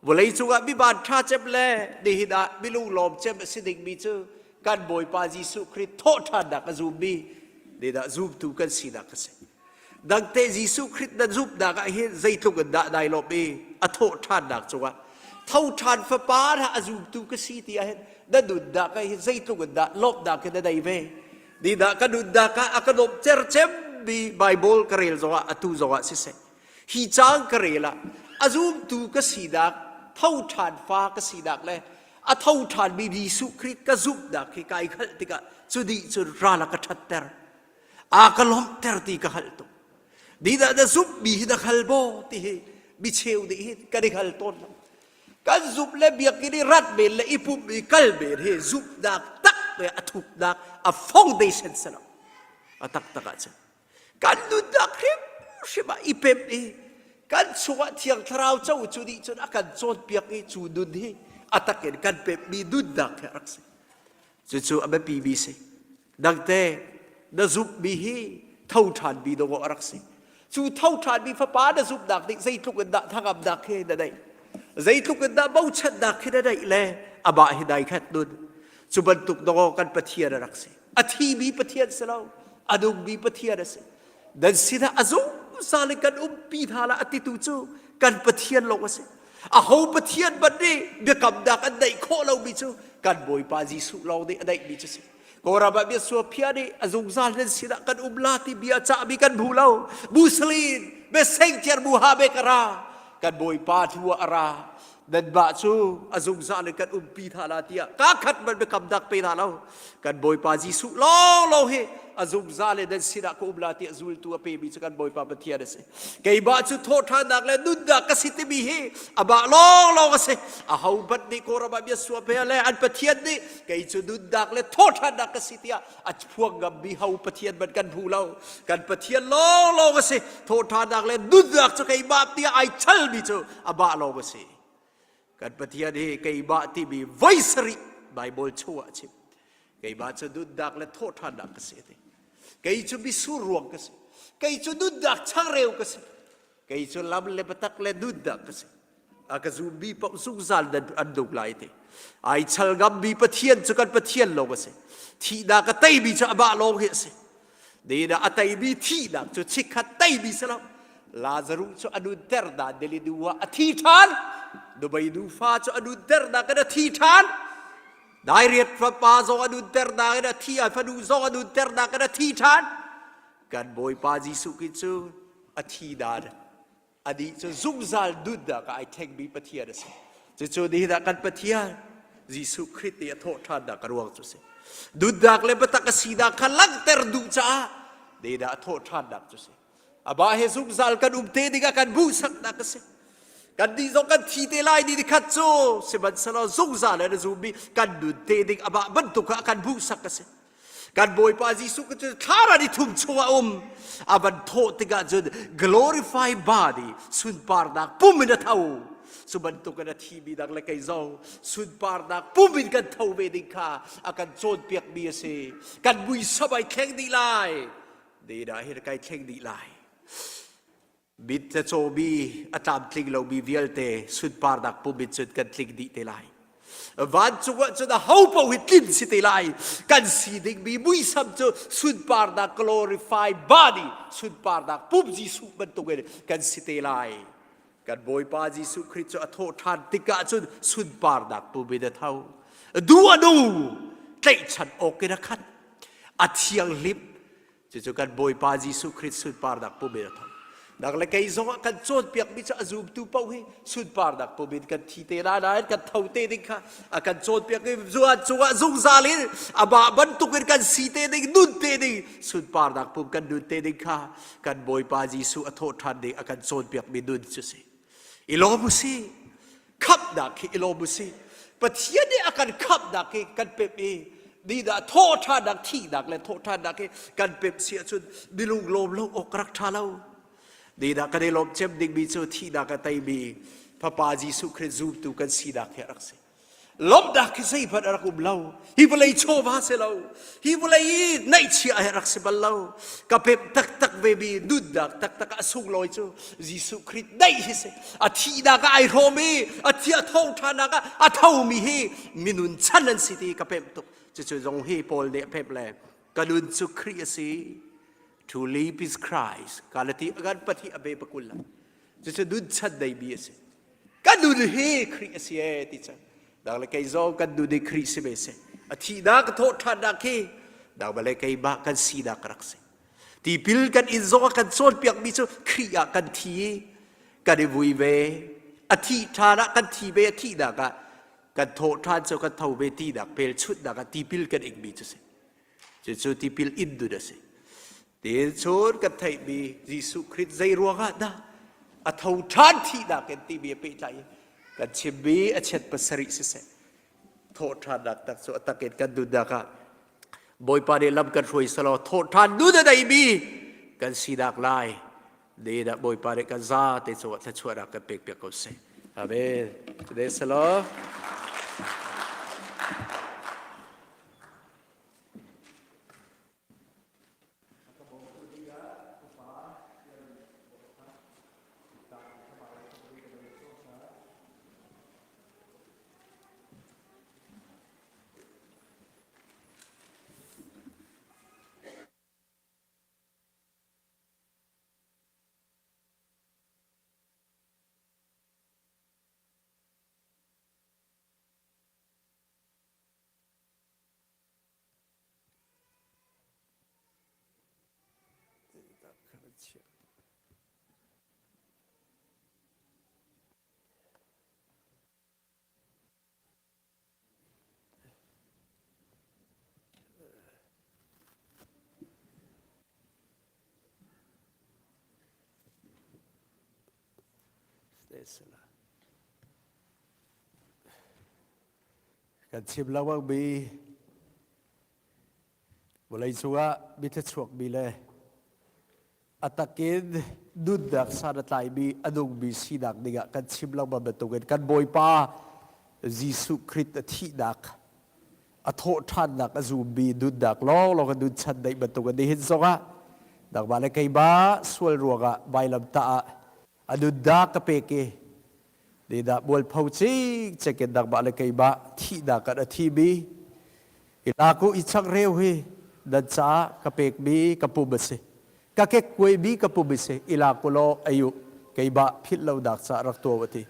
Vawlei cungah miban ṭha cem le nihin ah milunglawm cem a si dingmi cu kan Bawipa Jesuh Khrih thawhṭhannak a zummi nihin ah zumtu kan sinak a si. Dangte Jesuh Khrih na zumhnak ah hin zeitluk in dah nai lawmh i a thawhṭhannak cungah tho ṭhan fapa hna a zumtu ka si ti ah hin na nunnak ah hin zeitluk in dah lawmhnak in na nei ve. Nidah ka nunnak ah a ka nuamhter cemmi Bible ka rel zongah atu zongah siseh hi caang ka rel ah a zumtu ka sinak tho ṭhan fa ka sinak le a tho ṭhanmi Jesuh Khrih ka zumhnak hi kai hngalh tikah cu nih cun ral a ka ṭhatter a ka lawmhter ti ka hngalh tuk nidah na zumhmi hi na hngal maw ti hi micheu nih hin kan i hngal tawn lo kan zumh le biakinn i rat men le i pumh i kal men hi zumhnak tak le a thuknak a foundation si lo a taktak ah cun kan nunnak hrimhrim ah i pemh i kan chungah thiang thlarau co cu nih cun a kan cawnpiak i cu nun hi a takin kan pemhmi nunnak hi a rak si cucu a biapimi si Nangte na zumhmi hi tho ṭhanmi dawh a rak si. Cu tho ṭhanmi fapa na zumhnak nih zeitluk in dah thangamnak hi na neih. Zeitluk in dah bochannak hi na neih le amah hi nai khat nun. Cu bantuk dawh kan Pathian a rak si. A thimi Pathian si lo, a nungmi Pathian a si. Nan sinah a zungzal in kan umpi hna la a titu cu Kan Pathian lawng a si. Aho Pathian ban nih biakamnak an neih khawh lomi cu kan Bawipa Jesuh lawng nih a neihmi cu si. Kawlram ah biasua phia nih a zungzal nan sinah kan um la ti bia cahmi kan hmu lo. Muslim besengtiar muhabe ka ra. Kan Bawipa hnu ah a ra. Nanmah cu a zungzal in kan umpi hna la tiah kaa khat man biakam dak pe hna lo. Kan Bawipa Jesuh lawnglawng hi a zungzal in nan sinah ka um la tiah zultu a pemi cu kan Bawipa Pathian a si. Keimah cu thawhṭhannak le nunnak ka si timi hi amah lawnglawng a si. Aho hmanh nih Kawlram ah bia suah pe le an Pathian nih kei cu nunnak le thawhṭhannak ka si tiah a phuang ngammi ho Pathian man kan hmu lo. Kan Pathian lawnglawng a si. Thawhṭhannak le nunnak cu keimah tiah ai chalmi cu amah lawng a si. Kan Pathian hi keimah timi voi sarih Baibal chungah a chim. Keimah cu nunnak le thawhṭhannak ka si ti. Kei cu misur ruang ka si. Kei cu nunnak changreu ka si. Kei cu lam le biatak le nunnak ka si. A ka zummi paoh zungzal nan an nung lai ti. Ai chal ngammi Pathian cu kan Pathian lawng a si. Thihnak a teimi cu amah lawng hi a si. Nina a teimi thihnak cu chikkhat teimi si lo. Lazaruh cu a nunter na nili nu ah a thi ṭhan. Nuhmei nufa cu a nunter nak in a thi ṭhan. Dairiat fapa zong a nunter nak in a thi, a fanu zong a nunter nak in a thi ṭhan. Kan Bawipa Jesuh Khrih cu a thi dan anih cu zungzal nunnak ah ai thlengmi Pathian a si. Cucu nihin ah kan Pathian Jesuh Khrih nih a thawh ṭhannak a ruang cu a si. Nunnak le biatak a sinak kha langhter duh caah nihin ah a thawh ṭhannak cu a si. Amah he zungzal kan um te dingah kan hmuhsaknak a si. Kan nih zong kan thi te lai ni khat cu sihmanhsehlaw zungzal in a zummi kan nun te ding amah bantuk ah kan hmuhsak a si. Kan Bawipa Jesuh cu thlara ni thum chungah um. A van thawh tikah cun glorify body sunparnak pum in a tho. Cu bantuk in a thimi dang le kei zong sunparnak pum in kan tho ve ding kha a kan cawnpiakmi a si. Kan muisam ai thleng dih lai. Dehdah hi kai thleng dih lai. Mit le cawmi a tlamtling lomi vialte sunparnak pum in cun kan tling dih te lai. Vancung ah cun aho paoh hi tlin si te lai. Kan si dingmi muisam cu sunparnak glorify body sunparnak pum Jesuh bantukin kan si te lai. Kan Bawipa Jesuh Khrih cu a thawh ṭhan tikah cun sunparnak pum in a tho. Du a nu tlaihchan awk in a khat. A thianghlim Cucu kan Bawipa Jesuh Khrih sunparnak pum in a tho. Nang le kei zong ah kan cawnpiakmi cu a zumtu paoh hi sunparnak pum in kan thi te la nain kan tho te ding kha a kan cawnpiak i zuan cungah zungzal in amah bantukin kan si te ding nun te ding sunparnak pum kan nun te ding kha kan Bawipa Jesuh a thawh ṭhan ding a kan cawnpiakmi nun cu si. I lawm u sih. Khamhnak hi i lawm u sih. Pathian nih a kan khamhnak hi kan pemh i nidah thawhṭhannak thihnak le thawhṭhannak hi kan pemh si ahcun milung lawm lo awk rak ṭha lo. Nidah kan i lawm cem dingmi cu thihnak a teimi Fapa Jesuh Khrih zumtu kan sinak hi a rak si. Lawmhnak hi zeihmanh a rak um lo. Hi vawlei chawva si lo. Hi vawlei i ngaihchia he rak si bal lo. Ka pemh taktak vemi nunnak taktak a sunglawi cu Jesuh Khrih neih hi si. A thihnak ah ai hrawm i a thi a thawngṭhanak ah a thomi hi minun chan an si ti ka pemh tuk. Cucu zong hi Paul nih a pemh le ka nun cu Khrih a si. To live is Christ. Galati agan pathi abe pakul la. Cucu nun chan neimi a si. Kan nun hi Khrih a si ee ti cang. Nang le kei zong kan nun hi Khrih si ve seh. A thihnak a thawhṭhannak hi nangmah le keimah kan sinak a rak si. Tipil kan in zong a kan cawnpiakmi cu Khrih ah kan thi i kan i vui ve. A thih ṭhan ah kan thi ve, a thihnak ah kan thawhṭhan cu kan tho ve tinak hmelchunhnak ah tipil kan ingmi cu si. Cucu tipil in nun a si. Tiin cun kan theihmi Jesuh Khrih zei ruangah dah a tho ṭhan thihnak in timi a pehtlai i kan chimmi a chiat pasarih siseh thawhṭhannak tak cu a tak in kan nunnak ah Bawipa nih lam kan hruai selaw thawhṭhan nun a neimi kan sinak lai ni dah Bawipa nih kan za te cungah thluachuahnak kan pek piak ko seh. Amen. Today selaw. Kan chim lengmang mi vawlei cungah mi thluachuak mi le a takin nunnak san a tlaimi a nungmi sinak dingah kan chim lengmang bantukin kan Bawipa Jesuh Khrist a thihnak a thawhṭhannak a zummi nunnak lawnglawng a nun chan daih bantukin nihin zongah nangmah le keimah sual ruangah vailamtah ah a nunnak ka pek i Nidah mualpho cikcek in nangmah le keimah thihnak ah na thimi i laku i changreu hi nan caah ka pekmi ka pum a si. Ka kekkuaimi ka pum a si. I lak u law ei u. Keimah philh lonak caah rak tuah u ti.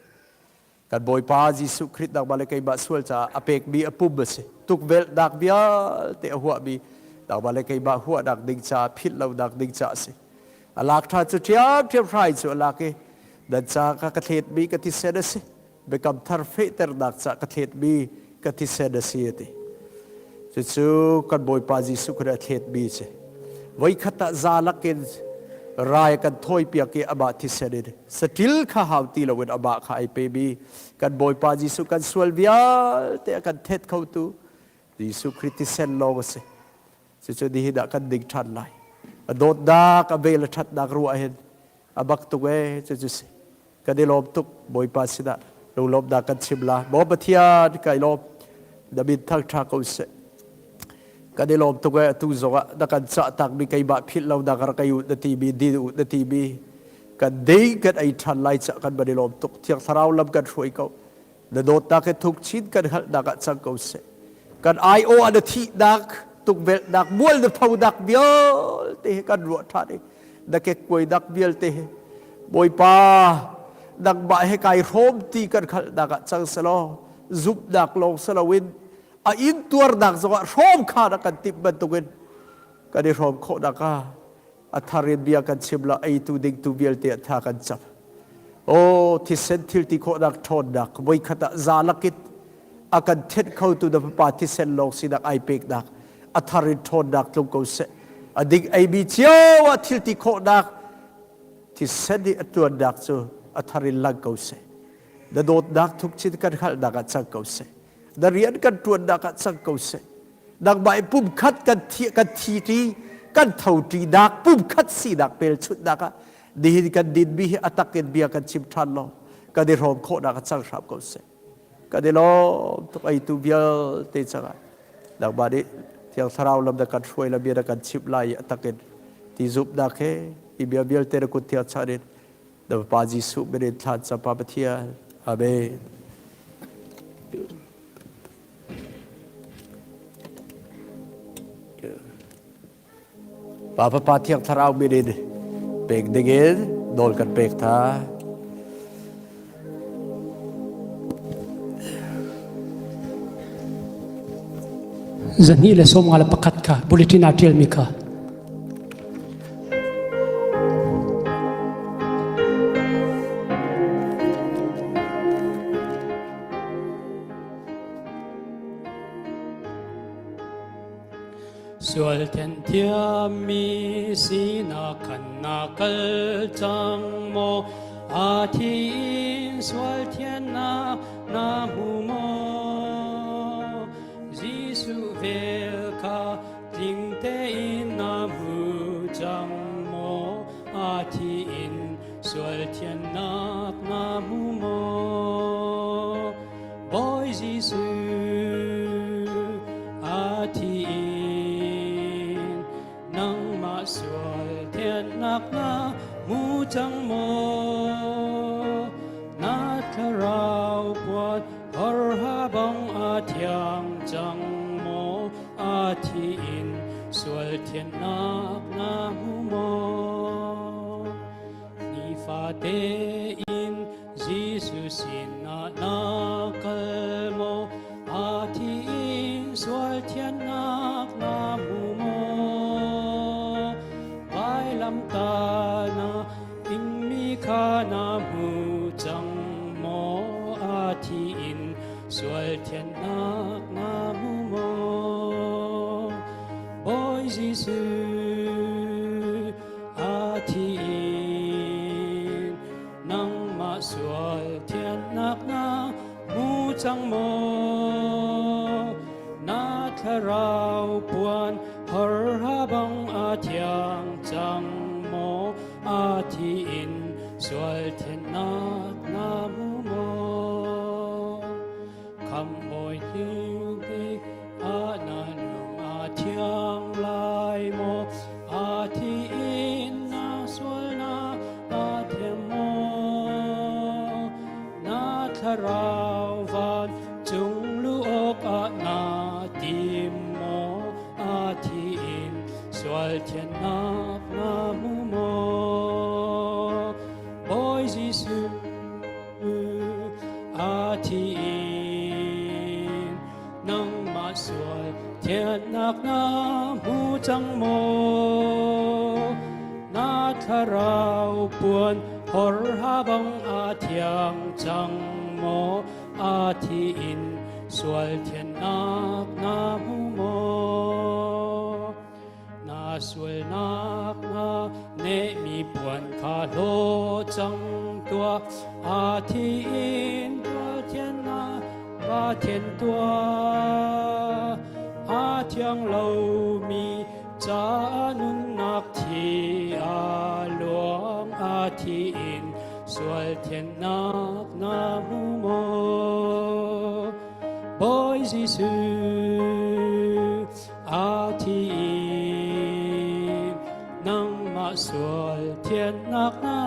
Kan Bawipa Jesuh Khrih nangmah le keimah sual caah a pekmi a pum a si. Tukvelhnak vialte a huahmi nangmah le keimah huahnak ding caah philh lonak ding caah a si. A lak ṭha cu ṭhiamṭhiam hrai cu a lak i nan ca ka ka thletmi ka thisen a si. Biakam thar fehternak ca ka thletmi ka thisen a si a ti. Cucu kan Bawipa Jesuh Khrih a thletmi a si. Voikhat ah za lakin rai kan thawipiak i amah thisen in saṭil kha hau ti loin amah kha ai pemi kan Bawipa Jesuh kan sual vialte a kan thet khotu Jesuh Khrih thisen lawng a si. Cucu nihin ah kan ding ṭhan lai. A dawtnak, a vel a ṭhatnak ruah hin a bak tuk ee cucu si. Kan i lawm tuk Bawipa sinah lunglawmhnak kan chim la. Maw Pathian kai lawm. Na min thangṭha ko seh. Kan i lawm tuk ee atu zongah na kan cah takmi keimah philh lo nak rak ei u na timi din u na timi kan ding kan ei ṭhan lai cah kan van i lawm tuk. Thiang Thlarau lam kan hruai ko. Na dawtnak he thuk chin kan hngalhnak ah cang ko seh. Kan aiawh ah na thihnak, tukvelhnak, mual na phonak vialte he kan ruah ṭhan i na kekkuainak vialte he Bawipa nangmah he kai hrawm ti kan hngalhnak ah cang selaw zumhnak lawng si loin a intuarnak zongah hrawm kha na kan timh bantukin kan i hrawm khawhnak ah a thar in bia kan chim la eitu dingtu vialte ah tha kan cam o thisen thil ti khawhnak ṭhawnnak voikhat ah za lakin a kan thenh khotu na fapa thisen lawng sinak ai peknak a thar in ṭhawnnak tlung ko seh a ding eimi cio ah thil ti khawhnak thisen i a ṭuannak cu a thar in lang ko seh na dawtnak thuk chin kan hngalhnak ah cang ko seh na rian kan ṭuannak ah cang ko seh nangmah i pumkhat kan thi kan thi ṭi kan tho ṭinak pumkhat sinak pelchunhnak ah nihin kan dinmi hi a tak in bia kan chim ṭhan law kan i hrawm khawhnak a cang hram ko seh kan i lawm tuk eitu vialte cangah nangmah nih thiang thlarau lam na kan hruai la bia na kan chimh lai i a tak in ti zumhnak he hi bia vialte na kut thiang chan in na Fapa Jesuh min in thlan cam Pa Pathian Amen. Pa Fapa Thiang Thlarau min in pek dingin nawl kan pek tha. Zahnih le 51 kha bulletin ah ṭialmi kha. Sual then thiammi sinak khan na kal cang maw? A thi in sual thiannak na hmu maw? Jesuh vel kha tling tein na hmu cang maw? A thi in sual thiannak na hmu maw? Bawi Jesuh a thi in nangmah sual thiannak na hmu cang maw? Na thlarau puat horha bang a thiang cang maw? A thi in sual thiannak na hmu maw? Nifate in Jesuh sinah na kal maw? A thi in sual thiannak na hmu maw? Vailamtah. na hmu cang maw? A thi in sual thiannak na hmu maw? Bawi Jesuh a thi in nangmah sual thiannak na hmu cang maw? Na thlarau puan horha bang a thiang cang maw? A thi in sual thiannak na hmu maw? Khamhbawi tling tik ah na lung a thiang lai maw? A thi in na sualnak a thiam maw? Na thlarau van cung lu awkah naa tim maw? A thi in sual thiannak na hmu maw? Bawi Jesuh a thi in nangmah sual thiannak na hmu cang maw? Na thlarau puan horha bang a thiang cang maw? A thi in sual thiannak na hmu maw? Na sualnak na nehmi puan kha hlaw cang tuah. A thi in tuah va thian tuah. A thiang lomi ca nunnak thi a luang a thi in sual thiannak na hmu maw? Bawi Jesuh A thi in nangmah sual thiannak na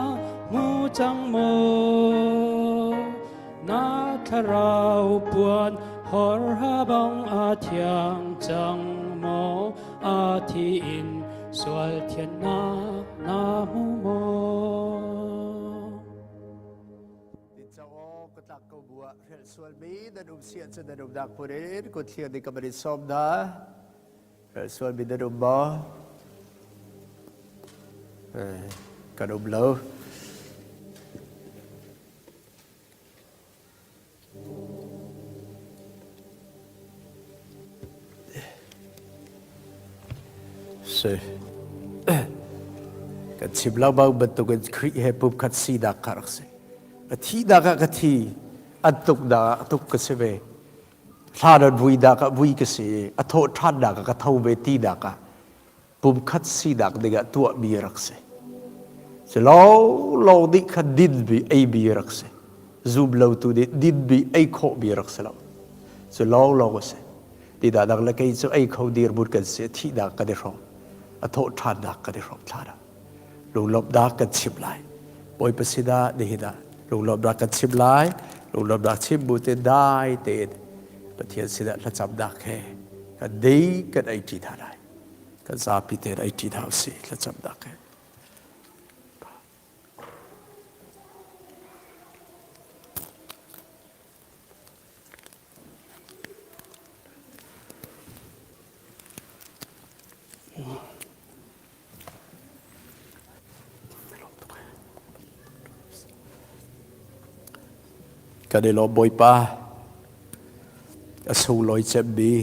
hmu cang maw? Na thlarau puan horha bang a thiang cang maw? A thi in sual thiannak na hmu maw? Tincaw ka tlak ko bu ah hrelh sualmi nan um si ahcun nan umnak hmun in kut thlir ding ka van in sawm hna. Hrelh sualmi nan um maw? Kan um lo. Si. Kan chim lengmang bantukin Khrih he pumkhat sinak kha rak si. A thihnak ah ka thi, an tuknak ah tuk ka si ve. Hlan an vuinak ah vui ka si i a thawh ṭhannak ah ka tho ve tinak ah pumkhat sinak dingah tuahmi rak si. Cu lawnglawng nih khan dinmi eimi rak si. Zum lotu nih dinmi ei khawhmi rak si lo. Cu lawnglawng a si. Ti dah dang le kei cu ei kho dirhmun kan si, thihnak kan i hrawm. A thawh ṭhannak kan i hrawm thla dah. Lunglawmhnak kan chim lai. Bawipa sinah nihin ah lunglawmhnak kan chim lai. Lunglawmhnak chim bu te dai tein Pathian sinah thlacamnak he kan dei kan ei ṭi hna lai. Kan zapi tein ei ṭi hna usih thlacamnak he. Kan i lawm Bawipa. A sunglawi cemmi,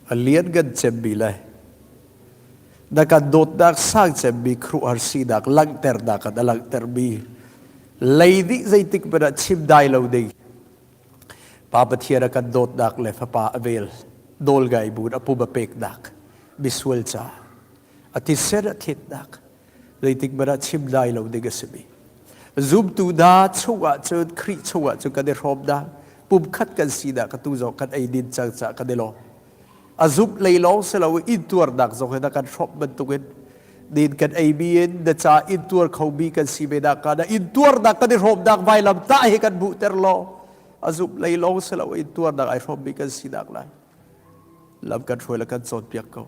a lianngan cemmi le na kan dawtnak sang cemmi khuaruahhar sinak langhternak ah na langhtermi lei nih zeitik hmanh ah chim dai lo ding Pa Pathian a kan dawtnak le Fapa a vel nawl ngai buin a pum a peknak misual ca a thisen a thitnak zeitik hmanh ah chim dai lo ding a simi zumtu hna chungah cun Khrih chungah cun kan i hrawm hna pumkhat kan sinak ka tu zong kan ei din cang caah kan i lawm a zumh lei lawng si lo intuarnak zong hi na kan hrawmh bantukin nin kan eimi in na ca intuar khomi kan si ve nak na intuarnak kan i hrawmnak vailam tah hi kan hmuhter law a zumh lei lawng si lo intuarnak ai hrawmmi kan sinak lai lam kan hruai le kan cawnpiak ko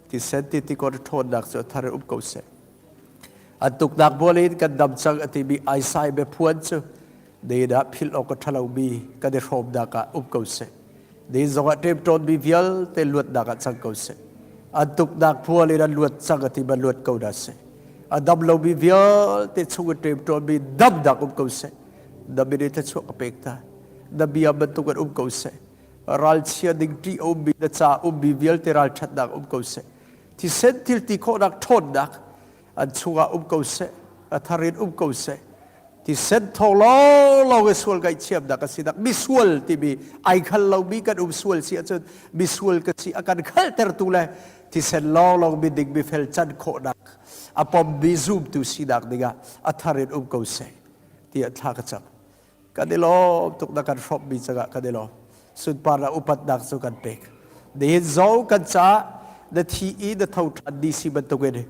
tisen ti ti ko ṭhawnnak cu thar um ko seh an tuknak bual in kan dam cang a timi Isaiah biaphuan cu ne dah philh awk a ṭhalomi kan i hrawmnak ah um ko seh ni zongah ṭemṭawnmi vialte luatnak ah cang ko seh an tuknak phual in an luat cang a ti ma luat ko dah seh. A dam lomi vialte chung i ṭemṭawnmi damnak um ko seh. Na min in thluachuah ka pek hna. Na bia bantuk in um ko seh. Ralchia ding ṭih a ummi na ca ummi vialte ralṭhatnak um ko seh. Thisen thil ti khawhnak ṭhawnnak an chungah um ko seh. A thar in um ko seh. Thisen thawng lawnglawng i sual ngaihthiamnak a sinak misual timi ai khal lomi kan um sual si ahcun misual ka si a kan khaltertu le thisen lawnglawng miding mifel can khawhnak a pommi zumtu sinak dingah a thar in um ko seh tiah thla ka cam. Kan i lawm tuk na kan hrawmmi cangah kan i lawm. Sunparnak upatnak cu kan pek. Nihin zong kan caah na thi i na tho ṭhan ni si bantukin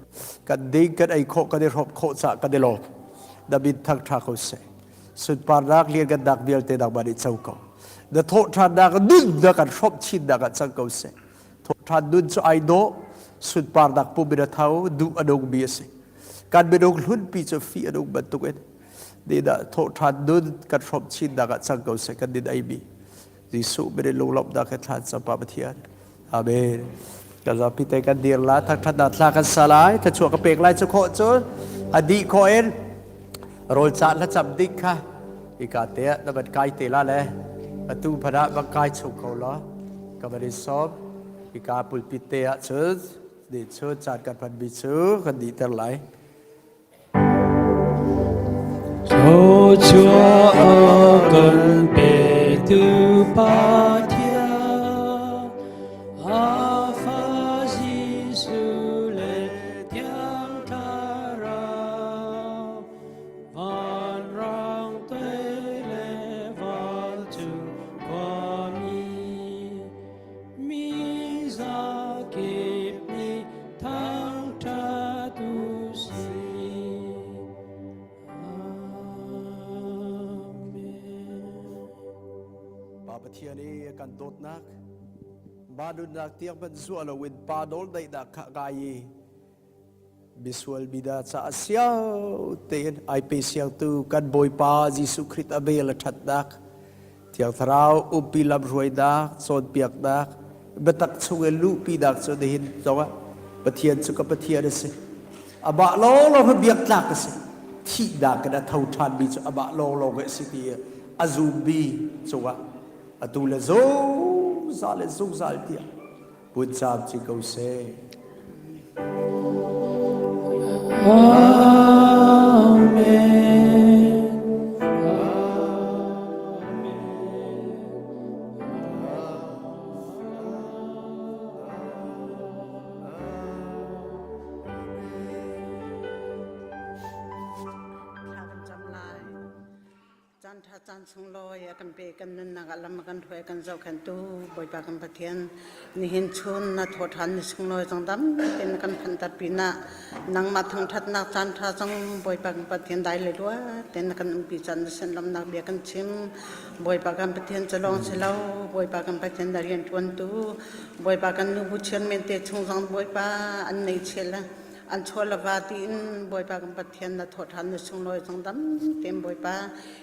kan ding kan ei khawh kan i hrawm khawh caah kan i lawm. Na min thangṭha ko seh. Sunparnak lianngannak vialte nangmah nih co ko. Na thawhṭhannak nun na kan hrawmh chinnak ah cang ko seh. Thawhṭhan nun cu ai dawh, sunparnak pum in a tho, duh a nungmi a si. Kan minung hlunpi cu fih a nung bantukin nidah thawhṭhan nun kan hrawmh chinnak ah cang ko seh kan din eimi. Jesuh min in lunglawmhnak he thla cam Pa Pathian. Amen. Kan zapi te kan dir la thangṭhatnak thla kan sa lai thluachuah ka pek lai cu khawh cu a dih khawh in rawl caan thlacam ding kha ika te ah na van kai te la le atu phan ah van kai chung ko law ka van in sawm ika pulpit te ah cun ni cu caan kan hmanmi cu kan dihter lai. Thluachuah a kan petu Pathian, a fa Jesuh le Thiang Thlarau, vanrang te le vancung khuami, mi zakip nih thangṭhat u sih. Amen. Pa Pathian i a kan dawtnak, ba nunnak tiang hmanh zuah loin pa nawl daihnak kha ngai i misual mi hna caah siau tein ai pe siangtu kan Bawipa Jesuh Khrih a vel a ṭhatnak, Thiang Thlarau umpi lamhruainak, cawnpiaknak, biatak chung i luhpinak cu nihin zongah Pathian cu ka Pathian a si. Amah lawnglawng hi biak tlak a si. Thihnak in a tho ṭhanmi cu amah lawnglawng hi a si ti a zummi cungah atu le zungzal le zungzal tiah pun caam ci ko seh. Amen. Thla kan cam lai. Caan ṭha caan sunglawi a kan pe kan nunnak ah lam a kan hruai kan zohkhenhtu Bawipa kan Pathian nihin chun na thawhṭhan ni sunglawi zong dam tein na kan phanhter pinah nangmah thangṭhatnak caan ṭha zong Bawipa kan Pathian dai le lua tein na kan umpi caan na sinlawmnak bia kan chim Bawipa kan Pathian cu lawng si lo Bawipa kan Pathian na rianṭuantu Bawipa kan nubu chianmen te chung zong Bawipa an nei chel an chaw le va tiin Bawipa kan Pathian na thawhṭhan na sunglawi zong dam tein Bawipa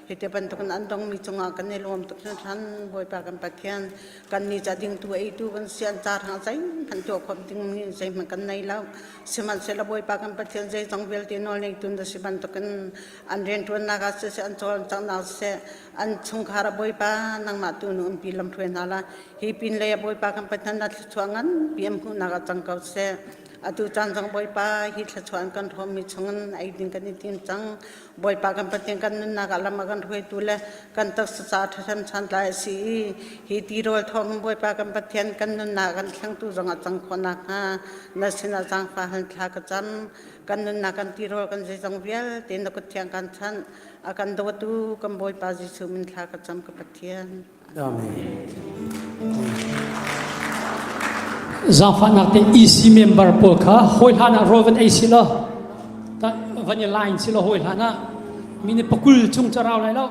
hi te bantukin an dongmi cungah kan i lawm tuk hringhran Bawipa kan Pathian kan ni ca dingtu eitu kan si an ca hrang zeihmanh tuah khawh dingmi zeihmanh kan nei lo sihmanhsehlaw Bawipa kan Pathian zeizong vialte nawl neitu na si bantukin an rianṭuannak ah siseh an cawlcanghnak siseh an chungkhar ah Bawipa nangmah tu nu umpi lamhruai hna la hi pin lei ah Bawipa kan Pathian na thluachuah nganpi an hmuhnak ah cang ko seh Atu caan zong Bawipa hi thluachuah an kan hrawmmi chungin ei ding kan i tim cang. Bawipa kan Pathian kan nunnak ah lam a kan hruaitu le kan taksa ca ṭhathnem santlai a si i hi tirawl thawng Bawipa kan Pathian kan nunnak kan thlengtu zong a cang khawh nakhnga na sinah zaangfah hal thla ka cam. Kan nunnak kan tirawl kan zeizong vialte na kut thiang kan chanh. A kan dawtu kan Bawipa Jesuh min thla ka cam ka Pathian. Amen. Zaangfahnak te EC member pawl kha hawi hlan ah rawl van ei si law van i line si law hawi hlan ah minute pakul chung cu rau lai lo.